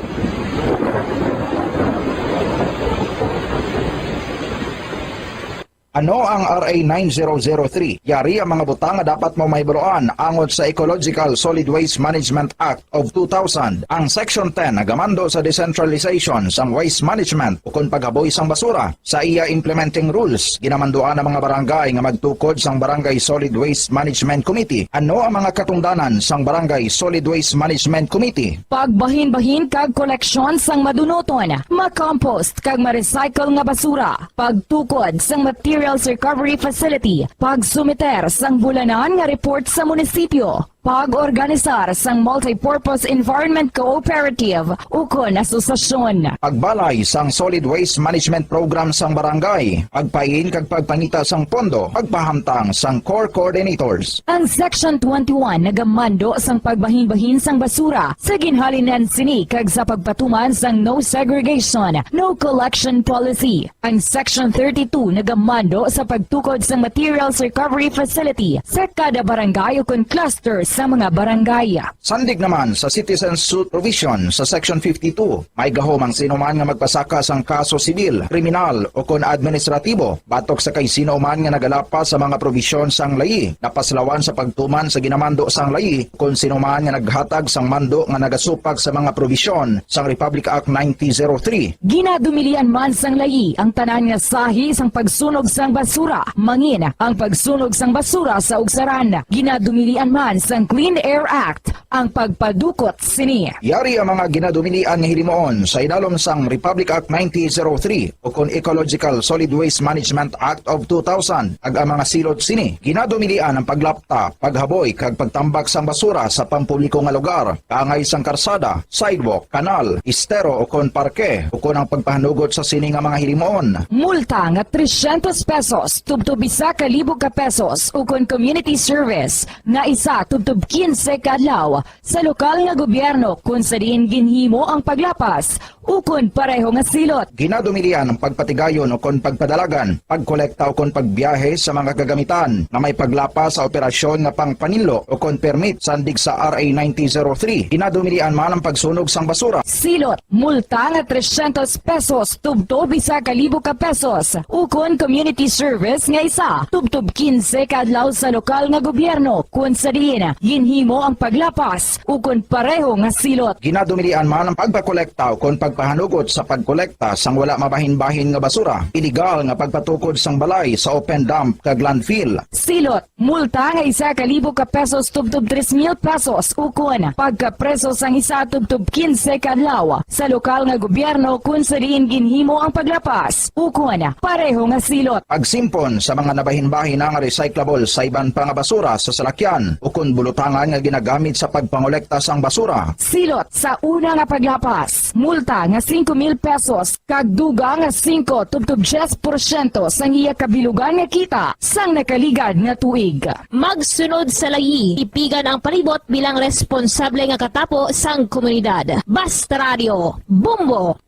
Ano ang R A nine zero zero three? Yari ang mga butang nga dapat mo mahibaluan angot sa Ecological Solid Waste Management Act of two thousand. Ang Section ten nagamando sa decentralization sang waste management ukon paghaboy sang basura. Sa iya implementing rules, ginamanduan ang mga barangay nga magtukod sang Barangay Solid Waste Management Committee. Ano ang mga katungdanan sang Barangay Solid Waste Management Committee? Pagbahinbahin kag koleksyon sang madunuton, makompost kag ma-recycle nga basura, pagtukod sang materials recovery facility, pagsumiter sang bulanan nga report sa munisipyo, pag-organisar sang multipurpose environment cooperative ukon asosasyon. Pagbalay sang solid waste management program sang barangay, pagpain kag pagpangita sang pondo, pagpahamtang sang core coordinators. Ang Section twenty-one nagamando sang pagbahinbahin sang basura sa ginhalinan sini kag sa pagpatuman sang no segregation, no collection policy. Ang Section thirty-two nagamando sa pagtukod sang materials recovery facility sa kada barangay ukon cluster sa mga barangay. Sandig naman sa citizen suit provision sa Section fifty-two, may gahom ang sino man nga magpasaka sang kaso sibil, kriminal, ukon administratibo batok sa kay sino man nga nagalapas sa mga probisyon sang layi, napaslawan sa pagtuman sa ginamando sang layi, kon sino man nga naghatag sang mando nga nagasupak sa mga probisyon sang Republic Act nineteen zero three. Ginadumilian man sang layi ang tanan nga sahi sang pagsunog sang basura, mangin ang pagsunog sang basura sa ugsaran. Ginadumilian man sang Clean Air Act ang pagpadukot sini. Yari ang mga ginadumilian nga hilimuon sa idalom sang Republic Act nineteen zero three ukon Ecological Solid Waste Management Act of two thousand, kag ang mga silot sini. Ginadumilian ang paglapta, paghaboy, kag pagtambak sang basura sa pampubliko nga lugar, kaangay sang karsada, sidewalk, kanal, estero, ukon parke, ukon ang pagpahanugot sa sini nga mga hilimuon. Multa nga trescientos pesos tubtob isa ka libo ka pesos, ukon community service nga isa tubtob quince ka adlaw sa lokal nga gobyerno kon sa diin ginhimo ang paglapas ukon pareho nga silot. Ginadumilian ang pagpatigayon ukon pagpadalagan, pagkolekta ukon pagbiyahe sa mga kagamitan nga may paglapas sa operasyon nga pangpaninlo ukon permit sandig sa R A nineteen zero three. Ginadumilian man ang pagsunog sang basura. Silot, multa nga trescientos pesos tubtob isa ka libo ka pesos, ukon community service nga isa tubtob quince ka adlaw sa lokal nga gobyerno kon sa diin ginhimo ang paglapas ukon pareho nga silot. Ginadumilian man ang pagpakolekta ukon pagpahanugot sa pagkolekta sang wala mabahinbahin nga basura, iligal nga pagpatukod sang balay sa open dump kag landfill. Silot, multa nga isa ka libo ka pesos tubtob tres mil pesos, ukon pagkapreso sang isa tubtob quince ka adlaw sa lokal nga gobyerno kon sa diin ginhimo ang paglapas ukon pareho nga silot. Pagsimpon sa mga nabahinbahin nga recyclable sa iban pa nga basura sa salakyan ukon bulutangan nga ginagamit sa pagpangolekta sang basura. Silot sa una nga paglapas, multa nga singko mil pesos kag dugang nga singko tubtob diyes porsyento sang iya kabilugan nga kita sang nakaligad nga tuig. Magsunod sa layi, ipigan ang palibot bilang responsable nga katapo sang komunidad. Basta Radio, Bombo!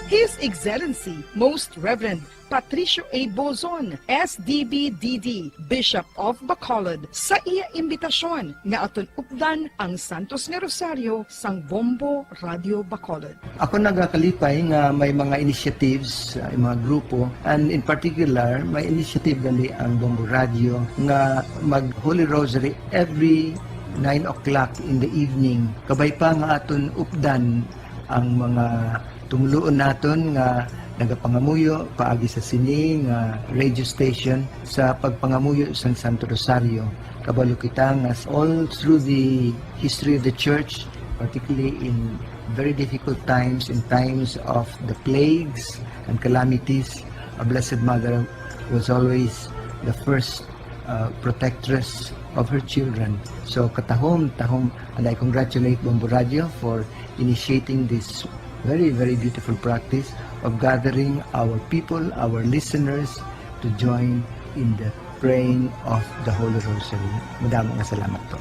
His Excellency, Most Reverend Patricio A. Bozon, S D B D D, Bishop of Bacolod, sa iya imbitasyon nga aton updan ang Santos nga Rosario sang Bombo Radio Bacolod. Ako nagakalipay nga may mga initiatives, uh, mga grupo, and in particular, may initiative gali ang Bombo Radio nga mag Holy Rosary every nine o'clock in the evening. Kabay pa nga aton updan ang mga tumuluon naton nga nagapangamuyo paagi sa sini nga radio station sa pagpangamuyo sang Santo Rosario. Kabalo kita nga all through the history of the church, particularly in very difficult times, in times of the plagues and calamities, a Blessed Mother was always the first, uh, protectress of her children. So, katahom, tahom, and I congratulate Bombo Radio for initiating this very, very beautiful practice of gathering our people, our listeners, to join in the praying of the Holy Rosary. Madamo nga salamat po.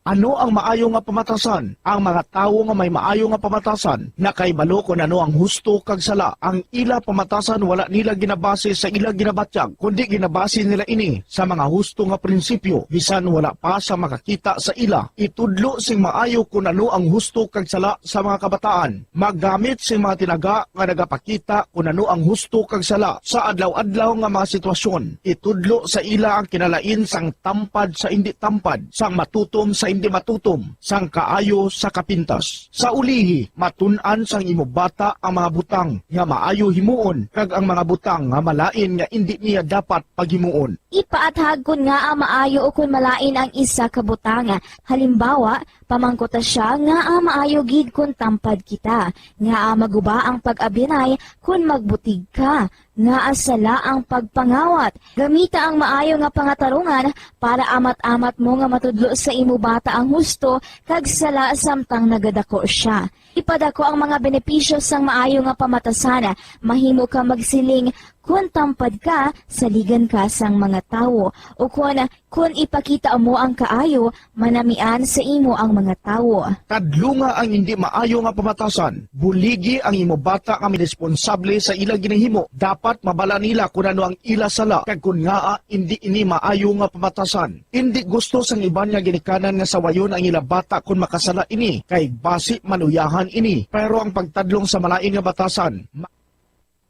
Ano ang maayo nga pamatasan? Ang mga tawo nga may maayo nga pamatasan nakahibalo kon ano ang husto kag sala. Ang ila pamatasan wala nila ginabase sa ila ginabatyag, kundi ginabase nila ini sa mga husto nga prinsipyo, bisan wala pa sa makakita sa ila. Itudlo sing maayo kon ano ang husto kag sala sa mga kabataan. Maggamit sing mga tinaga nga nagapakita kon ano ang husto kag sala sa adlaw-adlaw nga mga sitwasyon. Itudlo sa ila ang kinalain sang tampad sa indi tampad, sang matutom sa indi matutom, sang kaayo sa kapintas. Sa ulihi, matun-an sang imo bata ang mga butang nga maayo himuon kag ang mga butang nga malain nga indi niya dapat paghimuon. Ipaathag kon ngaa maayo ukon malain ang isa ka butang. Halimbawa, pamangkuta sia ngaa maayo gid kon tampad kita, ngaa maguba ang pag-abyanay kon magbutig ka, ngaa sala ang pagpangawat. Gamita ang maayo nga pangatarungan para amat-amat mo nga matudlo sa imo bata ang husto kag sala samtang nagadako sia. Ipadako ang mga benepisyo sang maayo nga pamatasan. Mahimo ka magsiling, "Kon tampad ka, saligan ka sang mga tawo," ukon, "Kon ipakita mo ang kaayo, manamian sa imo ang mga tawo." Kadlunga ang indi maayo nga pamatasan. Buligi ang imo bata nga responsable sa ila ginahimo. Dapat mabala nila kon ano ang ila sala kag kon ngaa indi ini maayo nga pamatasan. Indi gusto sang iban nga ginikanan nga sawayon ang ila bata kon makasala ini, kay basi maluyahan ini. Pero ang pagtadlong sa malain nga batasan, ma-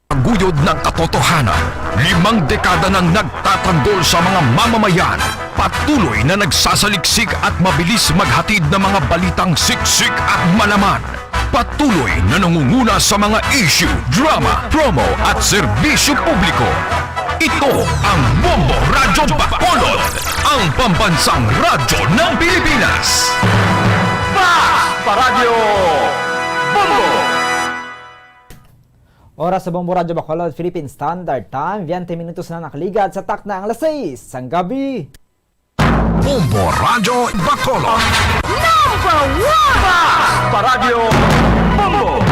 Taguyod ng katotohanan. Limang dekada nang nagtatanggol sa mga mamamayan. Patuloy na nagsasaliksik at mabilis maghatid ng mga balitang siksik at malaman. Patuloy na nangunguna sa mga issue, drama, promo at serbisyo publiko. Ito ang Bombo Radyo Bacolod, ang pambansang radyo ng Pilipinas. Basta Radyo Bombo! Oras sa Bombo Radyo Bacolod, Philippine Standard Time, veinte minutos na nakaligad sa takna ang alas sais sang gabi. Bombo Radyo Bacolod. Number one! Basta Radyo Bombo!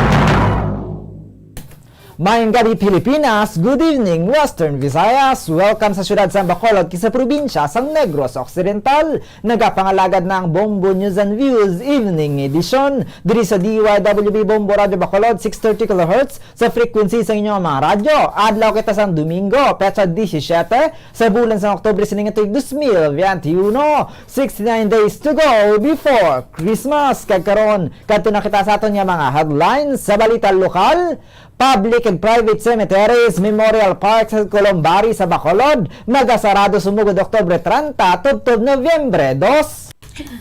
Mayong gabi, Pilipinas. Good evening, Western Visayas. Welcome sa siyudad sang Bacolod, kag sa probinsya sang Negros Occidental. Nagapangalagad na ang Bombo News and Views Evening Edition diri sa D Y W B Bombo Radyo Bacolod, six thirty kilohertz, sa frequency sa inyong mga radyo. Adlaw kita sang Domingo, petsa disisyete sa bulan sang Oktubre sining tuig dos mil veintiuno. Sixty-nine days to go before Christmas. Kag karon, kadto na kita sa aton nga mga headlines sa balita lokal. Public and private cemeteries, memorial parks, ug columbarium sa Bacolod magasarado sumugod Oktubre treinta tubtob Nobyembre dos.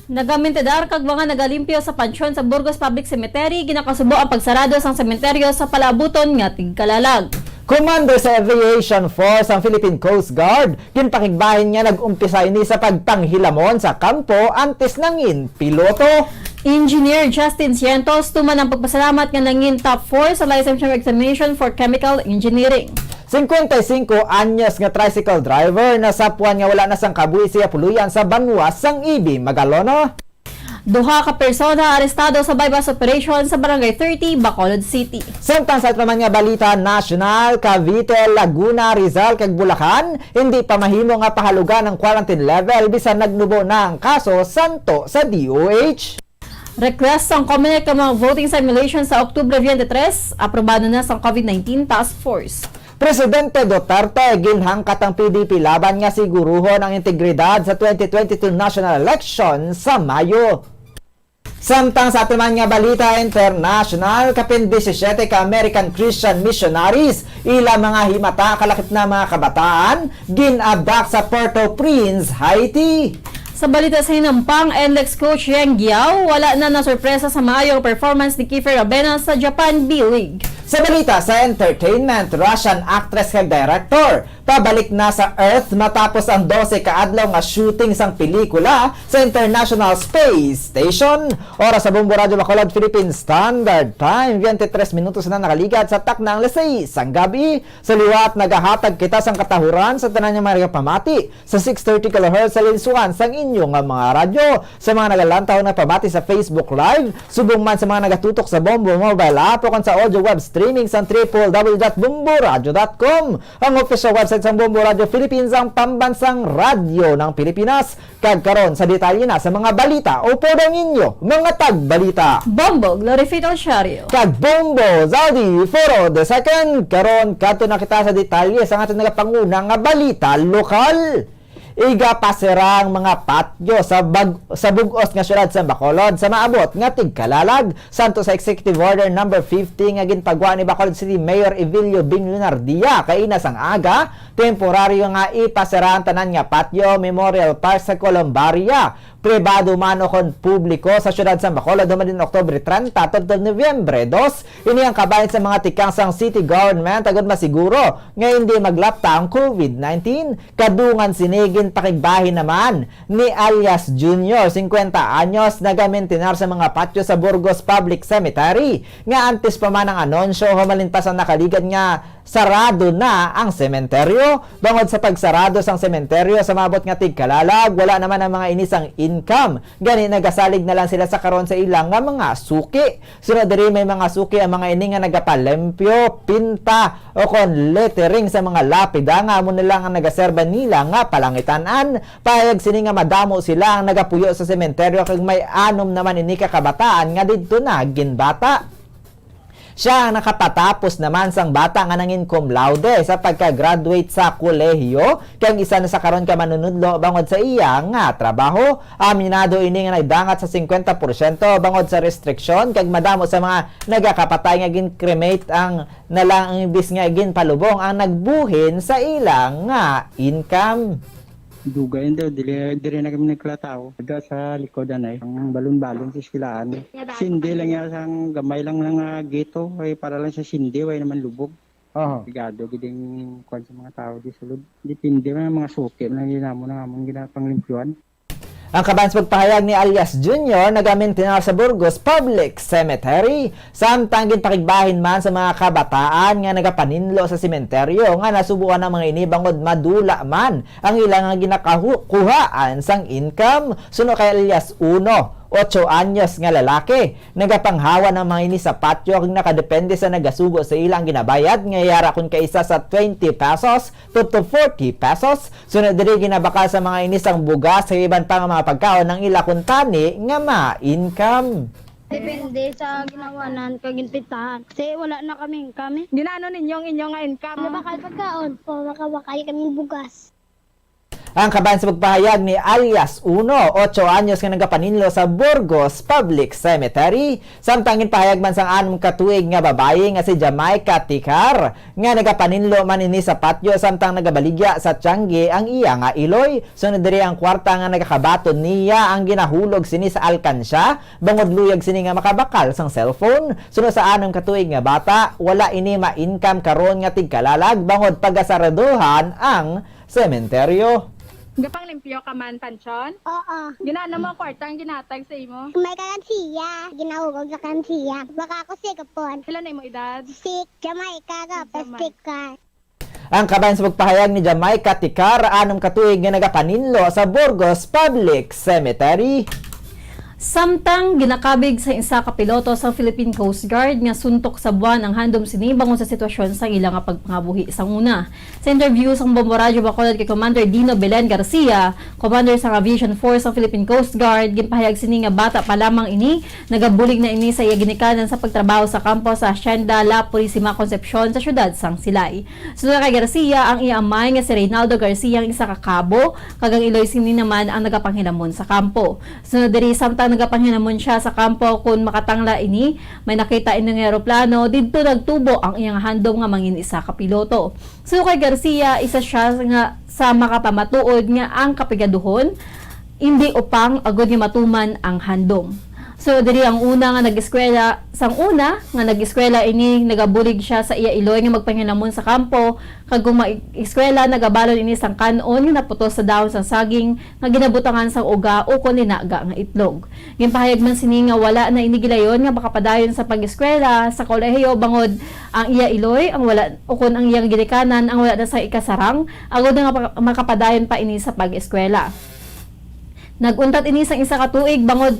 Nagamintidar kag mga nagalimpyo sa pansyon sa Burgos Public Cemetery, ginakasubo ang pagsarado sang sementeryo sa palaabuton nga tigkalalag. Commander sa Aviation Force ang Philippine Coast Guard, ginpakigbahin nga nag-umpisa ini sa pagpanghilamon sa kampo antes nangin piloto. Engineer Justin Cientos tuman ang pagpasalamat nga nangin top four sa licensure examination for chemical engineering. Cincuenta y cinco anyos nga tricycle driver nasapwan nga wala na sang kabuhi sa iya puloy-an sa banwa sang Ibi, Magalona. Duha ka persona arestado sa buy-bust operation sa Barangay thirty, Bacolod City. Samtang sa aton naman nga balita nasyonal, Cavite, Laguna, Rizal, kag Bulacan, hindi pa mahimo nga pahalugan ang quarantine level bisan nagnubo na ang kaso santo sa D O H. Request sang Comelec ang mga voting simulation sa Oktubre twenty-three, aprobado na sang COVID nineteen Task Force. Presidente Duterte ginhangkat ang P D P Laban nga siguruhon ang integridad sa twenty twenty-two national election sa Mayo. Samtang sa aton man nga balita international, kapin disisiete ka American Christian missionaries, ila mga himata kalakip na mga kabataan, gin-abduct sa Port-au-Prince, Haiti. Sa balita sa hinampang, NLEX coach Yang Guiao wala na nasurpresa sa maayong performance ni Kiefer Abena sa Japan B-League. Sa balita sa entertainment, Russian actress kag director pabalik na sa Earth matapos ang dose ka adlaw nga shooting sang pelikula sa International Space Station. Oras sa Bombo Radyo Bacolod, Philippine Standard Time, twenty-three minutos na nakaligat sa takna ang alas sais sang gabi. Sa liwat, nagahatag kita sang katahuran sa tanan nga mga nagapamati sa six thirty kilohertz sa linsuan sang inyo nga mga radyo. Sa mga nagalantaw nga pamati sa Facebook Live, subong man sa mga nagatutok sa Bombo mobile app o kon sa audio web streaming sang triple W dot bomboradio dot com, ang official website sang Bombo Radyo Philippines, ang pambansang radyo ng Pilipinas. Kag karon sa detalye na sa mga balita, upod ang inyo mga tagbalita, Bombo Glorifito Siario kag Bombo Zaldi Foro the second. Karon, kadto na kita sa detalye sa aton nagapanguna nga balita lokal. Igapasira ang mga patyo sa bag-, sa bug-os nga siyudad sa Bacolod sa maabot nga tigkalalag. Santo sa Executive Order Number fifty nga ginpagwa ni Bacolod City Mayor Evilio Bing Lunardia kaina sang aga, temporaryo nga ipasira ang tanan nga patyo, Memorial Park sa Columbaria, pribado man o kon publiko sa siyudad sa Bacolod, human din Oktubre treinta tubtob Nobyembre dos. Ini ang kabahin sa mga tikang sang city government agud masiguro nga hindi maglapta ang COVID nineteen. Kadungan sini, ginpakigbahin naman ni alias Junior, singkwenta anyos, nagamentenar sa mga patyo sa Burgos Public Cemetery, nga antes pa man ang anunsyo, humalintas ang nakaligad nga sarado na ang sementeryo. Bangod sa pagsarado sang sementeryo sa maabot nga tigkalalag, wala naman ang mga ini sang income. Gani, nagasalig na lang sila sa karon sa ila nga mga suki. Sunod diri, may mga suki ang mga ini nga nagapalimpyo, pinta, o kon lettering sa mga lapida nga amo na lang ang nagaserba nila nga palangitan-an. Pahayag sini nga madamo sila ang nagapuyo sa sementeryo kag may anom naman ini ka kabataan nga didto na ginbata. Siya ang nakapatapos naman sang bata nga nangin cum laude sa pagka-graduate sa kolehiyo, kag isa na sa karon ka manunudlo bangod sa iya nga trabaho. Aminado ini nga nagdangat sa singkwenta porsyento bangod sa restriksyon, kag madamo sa mga nagakapatay nga gin-cremate ang na lang, imbis nga ginpalubong ang nagbuhin sa ila nga income. Dugay daw, dili, diri na kami nagkatao. Ada sa likod anay, ang balon-balon sa eskwelahan. Sindi lang ya, sang gamay lang nga gito, ay para lang sa sindi, way naman lubog. Aha. Pigado gid ang kuwan sa mga tao di sulod. Depende man ang mga suki man ang ginamo na among ginapanglimpyuan. Ang kaban sa pagpahayag ni alias Junior, nagamentenar sa Burgos Public Cemetery. Samtang ginpakigbahin man sa mga kabataan nga nagapaninlo sa sementeryo nga nasubuan ang mga ini bangod madula man ang ila nga ginakahu-, kuhaan sang income. Suno kay alias Uno, otso anyos nga lalaki, nagapanghawan ang mga ini sa patyo kag nakadepende sa nagasugo sa ila ang ginabayad nga yara kon kaisa sa twenty pesos to, to forty pesos. Sunod diri, ginabakal sa mga ini sang bugas kag iban pa nga mga pagkaon ang ila kuntani nga ma-income. Depende sa ginawanan kag ginpintahan. Kasi wala na kami income eh. Ginaano ninyo ang inyo nga income? Nabakal pagkaon. O, makabakal kami bugas. Ang kaban sa pagpahayag ni alias Uno, otso anyos nga nagapaninlo sa Burgos Public Cemetery. Samtang ginpahayag man sang anom ka tuig nga babayi nga si Jamaica Tikar, nga nagapaninlo man ini sa patyo samtang nagabaligya sa tiyanggi ang iya nga iloy. Sunod diri, ang kwarta nga nagakabaton niya ang ginahulog sini sa alkansya, bangod luyag sini nga makabakal sang cellphone. Sunod sa anom ka tuig nga bata, wala ini ma-income karon nga tigkalalag bangod pagasaraduhan ang sementeryo. Gapang limpyo ka man, Panchon? Oo. Ginano mo ang kwarta ang ginatag sa imo? May kagansiya. Ginahugog sa kansiya. Baka ako sikapon. Pila na imo edad? Sik. Jamaica ka, Jamaica. Plastic ka. Ang kabahin sa pagpahayag ni Jamaica Ticar, anom ka tuig nga nagapaninlo sa Burgos Public Cemetery. Samtang ginakabig sa isa ka piloto sa Philippine Coast Guard nga suntok sa buwan ang handom sini bangod sa sitwasyon sa ila nga pagpangabuhi sang una. Sa interview sang Bombo Radyo Bacolod kay Commander Dino Belen Garcia, Commander sang Aviation Force sang Philippine Coast Guard, ginpahayag sini nga bata pa lamang ini, nagabulig na ini sa iya ginikanan sa pagtrabaho sa kampo sa Hacienda La Purisima Concepcion sa siyudad sang Silay. Sunod kay Garcia, ang iya amay nga si Reynaldo Garcia ang isa ka kabo, kag ang iloy sini naman ang nagapanghinamon sa kampo. Sunod diri, samtang nagapanghinamon siya sa kampo kun makatangla ini, may nakita ini nga eroplano, didto nagtubo ang iyang handom nga mangin isa ka piloto. Sunod kay Garcia, isa siya nga sa makapamatuod nga ang kapigaduhon, indi upang agud nga matuman ang handom. So, diri ang una nga nag-eskwela, sang una nga nag-eskwela ini, nagabulig siya sa iya iloy nga magpanghinamon sa kampo, kag kung mag-eskwela, nagabalon ini sang kan-on nga naputos sa dahon sang saging nga ginabutangan sang uga ukon linaga nga itlog. Ginpahayag man sini nga wala na ini gilayon nga makapadayon sa pag-eskwela sa kolehiyo bangod ang iya iloy ang wala ukon ang iyang ginikanan ang wala na sa ikasarang, agud nga maka-, makapadayon pa ini sa pag-eskwela. Nag-untat ini sang isa ka tuig bangod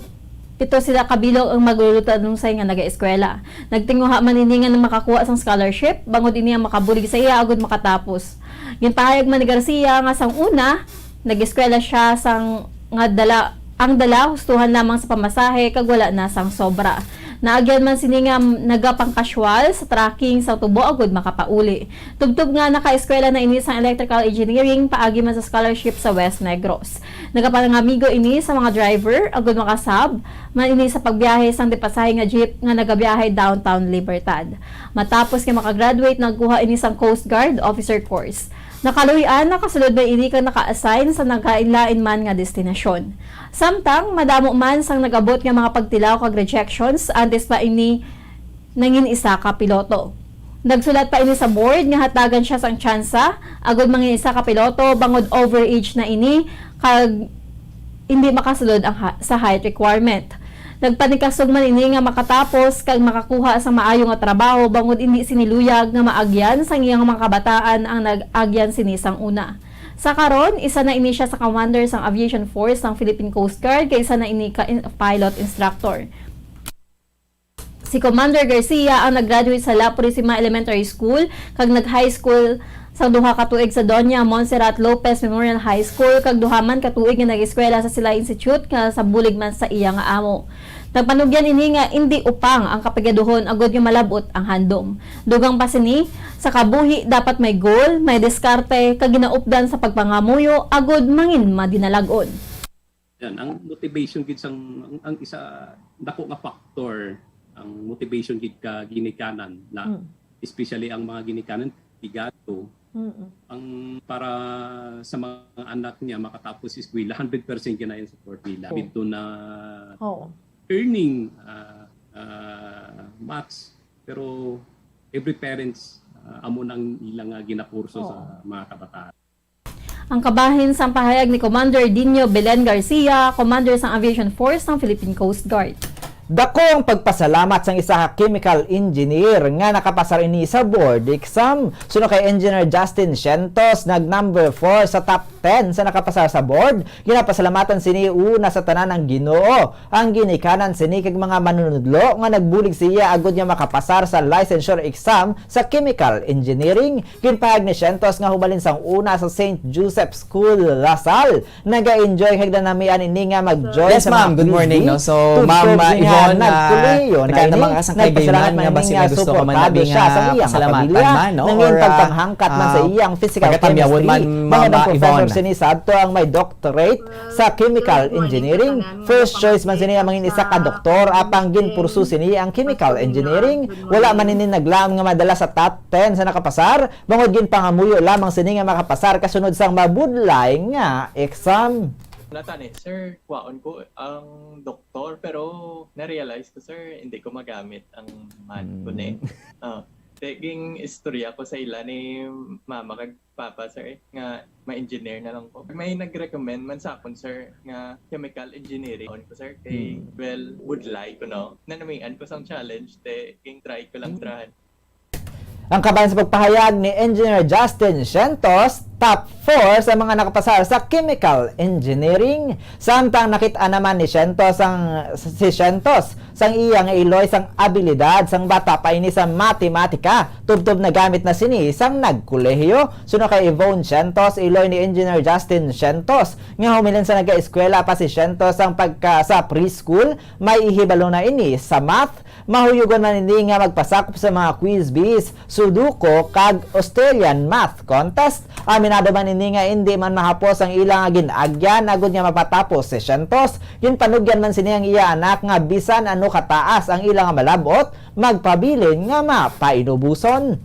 pito sila ka bilog ang magluluto-anusay nga nagaeskwela. Nagtinguha man ini nga makakuha sang scholarship, bangod ini ang makabulig sa iya agud makatapos. Ginpahayag man ni Garcia nga sang una, nag-eskwela siya sang nga dala, ang dala hustuhan lamang sa pamasahe kag wala na sang sobra. Naagyan man sini nga nagapangkasyual sa trucking sa tubo agud makapauli. Tubtob nga nakaeskwela na ini sang electrical engineering paagi man sa scholarship sa West Negros. Nagapangamigo ini sa mga driver agud makasab man ini sa pagbiyahe sang dipasahe nga jeep nga nagabiyahe downtown Libertad. Matapos nga makagraduate, nagkuha ini sang Coast Guard Officer Course. Nakaluy-an, nakasulod man ini kag naka-assign sa nagkalain-lain man nga destinasyon. Samtang madamo man sang nag-abot nga mga pagtilaw kag rejections antes pa ini nangin isa ka piloto. Nagsulat pa ini sa board nga hatagan siya sang tsansa agud mangin isa ka piloto bangod overage na ini kag indi makasulod ang ha-, sa height requirement. Nagpanikasog man ini nga makatapos kag makakuha sa maayo nga trabaho bangod indi sini luyag nga maagyan sang iyang mga kabataan ang nag-agyan sini sang una. Sa karon, isa na ini siya sa commander sang Aviation Force sang Philippine Coast Guard kag isa na ini ka in-, pilot instructor. Si Commander Garcia ang nag-graduate sa La Purisima Elementary School kag nag-high school sang duha ka tuig sa Doña Montserrat Lopez Memorial High School kag duha man ka tuig nga nag-eskwela sa Silay Institute nga sa bulig man sa iya nga amo. Nagpanugyan ini nga indi upang ang kapigaduhon agud nga malab-ot ang handom. Dugang pa sini, sa kabuhi dapat may goal, may diskarte kag ginaupdan sa pagpangamuyo agud mangin madinalag-on. Yan, ang motivation gid sang, ang, ang isa, dako nga factor, ang motivation gid ka ginikanan na, Mm. especially ang mga ginikanan, pigado, Mm-mm. ang para sa mga anak niya makatapos eskwela, hundred percent ginayon support nila. Oo. Dito na Oo. earning, ah, ah, maths, pero every parents, ah, amo nang ilang, ah, ginakurso Oo. sa mga kabataan. Ang kabahin sang pahayag ni Commander Dino Belen Garcia, Commander sang Aviation Force sang Philippine Coast Guard. Dako ang pagpasalamat sang isa ka chemical engineer nga nakapasar ini sa board exam. Suno kay Engineer Justin Cientos, nag number four sa top ten sa nakapasar sa board. Ginapasalamatan sini una sa tanan ang Ginoo, ang ginikanan sini kag mga manunudlo nga nagbulig sa iya agud nga makapasar sa licensure exam sa chemical engineering. Ginpahayag ni Cientos nga hubalin sang una sa Saint Joseph School, La Salle, naga-enjoy kag nanamian ini nga mag-join Yes, sa mga ma'am. Good quiz morning, bee. No? So, Tubtob Ma'am, uh, sa niya, Yvonne, uh, nagkuliyo na nagkataman ini. Ka sa Nagpasalamat kaibigan man nga ini basi nga may gusto ka man suportado nabi siya nga sa iyang pasalamatan pamilya, man, no? Nangin Or, uh, pagpanghangkat man sa uh, iyang physical pagkatanyawon chemistry. Man, Mga Ma'am, uh, professor Yvonne. Sini sa ato ang may doctorate sa chemical engineering. First choice man sini ang mangin isa ka doktor, apang ginpursu sini ang chemical engineering. Wala man ini naglaom nga madala sa top ten sa nakapasar, bangod ginpangamuyo lamang sini nga makapasar kasunod sang mabudlay nga exam. Natani, sir, kwaon ko ang doktor, pero na-realize ko, sir, hindi ko magamit ang math ko, ne. Mm. Ah, Te, ging istorya ko sa ila ni mama kag papa, sir, nga ma-engineer na lang ko. May nag-recommend man sa akon, sir, nga chemical engineering ko, sir. Kay, Hmm. well, would like ko, no? Nanamian ko sang challenge, te, ging try ko lang Hmm. trahan. Ang kabahin sa pagpahayag ni Engineer Justin Cientos, top four sa mga nakapasar sa chemical engineering. Samtang nakit-an naman ni Cientos ang, si Cientos sang iya nga iloy sang abilidad sang bata pa ini sa matematika. Tubtob nagamit na sini sang nagkolehiyo. Suno kay Yvonne Cientos, iloy ni Engineer Justin Cientos, nga humilin sa nagaeskwela pa si Cientos sang pagka sa preschool, may ihibalo na ini sa math. Mahuyugon man ini nga magpasakop sa mga quiz bees, sudoku, kag Australian math contest. Aminado man ini nga indi man mahapos ang ila nga gin-agyan agod nga mapatapos si Cientos. Ginpanugyan man sini ang iya anak nga bisan ano kataas ang ila nga malab-ot, magpabilin nga mapainubuson.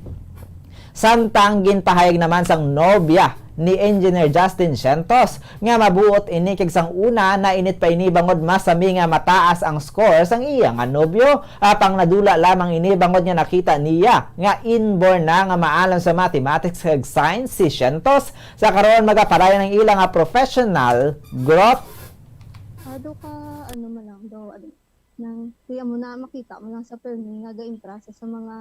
Samtang ginpahayag naman sang nobya ni Engineer Justin Cientos nga mabuot ini kag sang una nainit pa ini bangod masami nga mataas ang score sang iya nga nobyo. Apang nadula lamang ini bangod nga nakita niya nga inborn na nga maalam sa mathematics kag science si Cientos. Sa karon, magapadayon ang ila nga professional growth. Ah, daw ka, ano man lang, daw, ano, nang, kaya mo na makita mo lang sa permi nga ga-imprasa sa mga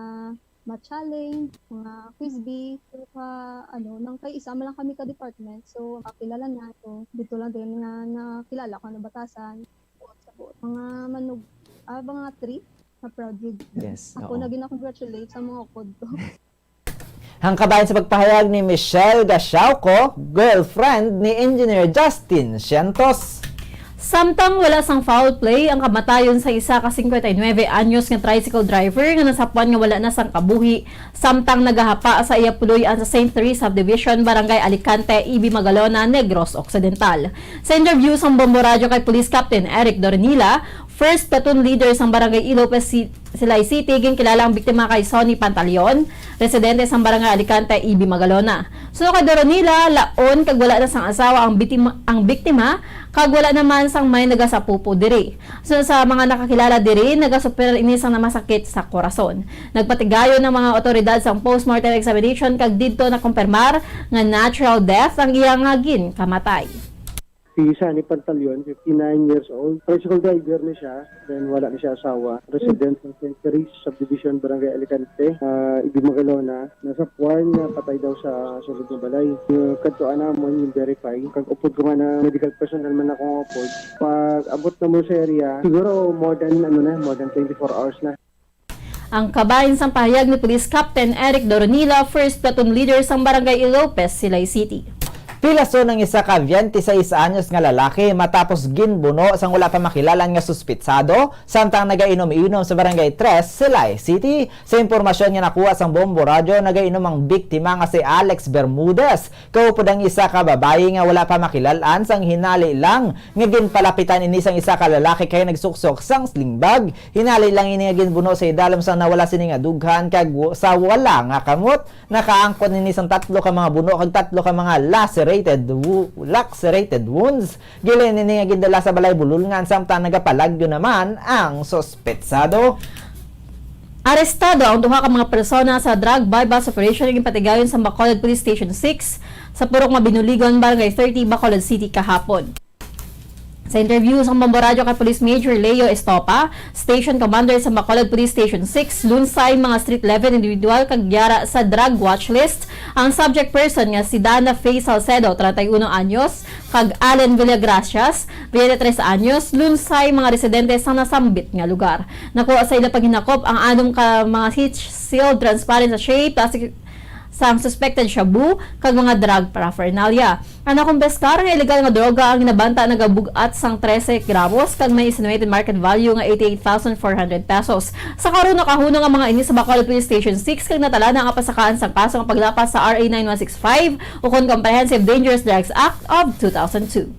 ma-challenge, mga quiz bee, pero ka, ano, nang kay isa man lang kami ka department, so, makilala na, so, dito lang din nga nakilala ko ang batasan, buot sa buot. Mga manug-, ah, mga three na proud with Yes, ako oo. na gina-congratulate sa mga upod ko. Ang kabahin sa pagpahayag ni Michelle Gashauco, girlfriend ni Engineer Justin Cientos. Samtang wala sang foul play ang kamatayon sa isa ka singkwenta y nuebe anyos nga tricycle driver nga nasapuan nga wala na sang kabuhi, samtang nagahapa sa iya puloy-an sa Saint Therese Subdivision, Barangay Alicante, E B Magalona, Negros Occidental. Sa interview sang Bombo Radyo kay Police Captain Eric Doronila, First Platoon Leader sang Barangay Ilopez Ci-, Silay City, ginkilala ang biktima kay Sonny Pantaleon, residente sang Barangay Alicante, E B Magalona. Suno kay Doronila, laon kag wala na sang asawa ang bitima, ang biktima, kag wala naman sang may nagasapupo diri. Suno sa mga nakakilala diri, nagasuperar ini sang namasakit sa korason. Nagpatigayon ang mga awtoridad sang postmortem examination kag didto nakumpirmar nga natural death ang iya nga ginkamatay. Si Sonny Pantaleon, fifty-nine years old. Tricycle driver na siya. Then wala na siya asawa. Resident sa Saint Therese Subdivision, Barangay Alicante, ah, E B Magalona. Nasapuan nga patay daw sa sulod nga balay. Yung kadtuan namon yung verify. Kag upod ko man na medical personnel man ako nga upod. Pag abot na mo sa area, siguro more than, ano na, more than twenty-four hours na. Ang kabahin sang pahayag ni Police Captain Eric Doronila, First Platoon Leader sang Barangay Ilopez, Silay City. Pilason ang isa ka twenty-six anyos nga lalaki matapos ginbuno sang wala pa makilal-an nga suspitsado samtang nagainom-inom sa Barangay Tres, Silay City. Sa impormasyon nga nakuha sang Bombo Radyo, nagainom ang biktima nga si Alex Bermudez. Kaupod ang isa ka babayi nga wala pa makilal-an, sang hinali lang nga ginpalapitan ini sang isa ka lalaki kay nagsuksok sang sling bag. Hinali lang ini nga ginbuno sa idalom sang nawala sini nga dughan kag w-, sa wala nga kamot. Nakaangkon ini sang tatlo ka mga buno kag tatlo ka mga lacerated wo-, lacerated wounds. Gihalin ini nga gindala sa balay bulolngan samtang nagapalagyo naman ang suspetsado. Arestado ang duha ka mga persona sa drug buy-bust operation nga ginpatigayon sa Bacolod Police Station six sa Purok Mabinuligon, Barangay thirty, Bacolod City kahapon. Sa interview sa Bombo Radyo kay Police Major Leo Estopa, Station Commander sa Bacolod Police Station six, lunsay mga street level individual kag yara sa drug watch list ang subject person nga si Dana Faye Salcedo, treinta y uno anyos, kag Allen Villagracias, twenty-three anyos, lunsay mga residente sa nasambit nga lugar. Nakuha sa ila paghinakop ang anom ka mga heat-sealed transparent sachet, plastic sang suspected shabu, kag mga drug paraphernalia. Ang nakumpiskar nga illegal nga droga ang ginabanta nagabug-at sang trese gramos kag may estimated market value nga eighty-eight thousand four hundred pesos. Sa karon, nakahunong ang mga ini sa Bacolod Police Station six kag natala na ang pasakaan sang kaso nga paglapas sa R A nine one six five ukon Comprehensive Dangerous Drugs Act of two thousand two.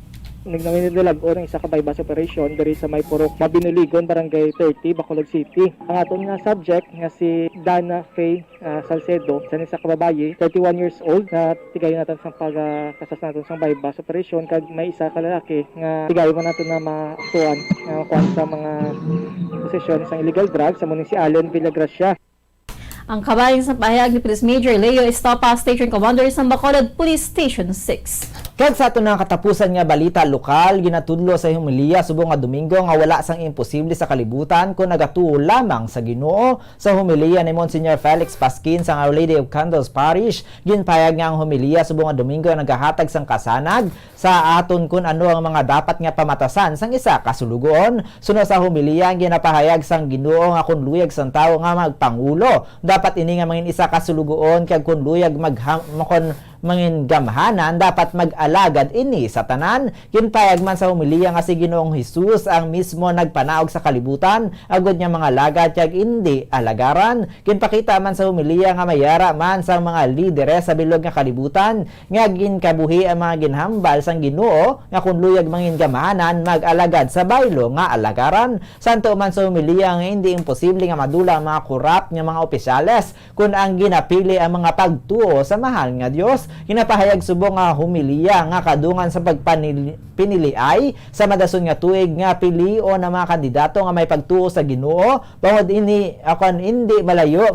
Nagnaminidilab-on ang isa ka buy-bust operation diri sa may Purok Mabinuligon, Barangay thirty, Bacolod City. Ang aton nga subject nga si Dana Faye, ah, Salcedo, isa ni sa ka babayi, thirty-one years old, nga tigayon naton sang pag, ah, kasas naton sang buy-bust operation, kag may isa ka lalaki nga tigayon man naton na maaktuan nga kuan sa mga posesyon sang illegal drugs, amo ni si Allen Villagracia. Ang kabahin sa pahayag ni Police Major Leo Estapa, Station Commander sa Bacolod Police Station six. Kag sa aton nga katapusan nga balita lokal, ginatudlo sa homilya subong nga Domingo nga wala sang imposible sa kalibutan kon nagatuo lamang sa Ginoo. Sa homilya ni Monsignor Felix Pasquin sa Our Lady of Candles Parish, ginpahayag nga ang homilya subong nga Domingo nagahatag sang kasanag sa aton kun ano ang mga dapat nga pamatasan sang isa ka sulugoon. Suno sa homilya, ang ginapahayag sang Ginoo nga kun luyag sang tawo nga magpangulo, dapat ini nga mangin isa ka sulugoon, kag kun luyag magham-, kon mangin gamhanan, dapat mag-alagad ini sa tanan. Ginpahayag man sa homilya nga si Ginoong Hesus ang mismo nagpanaog sa kalibutan, agod niya mga alagad kag indi alagaran. Ginpakita man sa homilya nga may yara man sang mga lideres sa bilog nga kalibutan nga ginkabuhi ang mga ginhambal sang Ginoo, nga kun luyag mangin gamhanan, mag-alagad sa baylo nga alagaran. Santo man sa homilya nga indi imposible nga madula ang mga korap nga mga opisyales, kun ang ginapili ang mga pagtuo sa mahal nga Dios. Ginapahayag subong nga homilya nga kadungan sa pagpanili-, piniliay sa madason nga tuig nga pilion ang mga kandidato nga may pagtuo sa Ginoo, bangod ini, apan indi malayo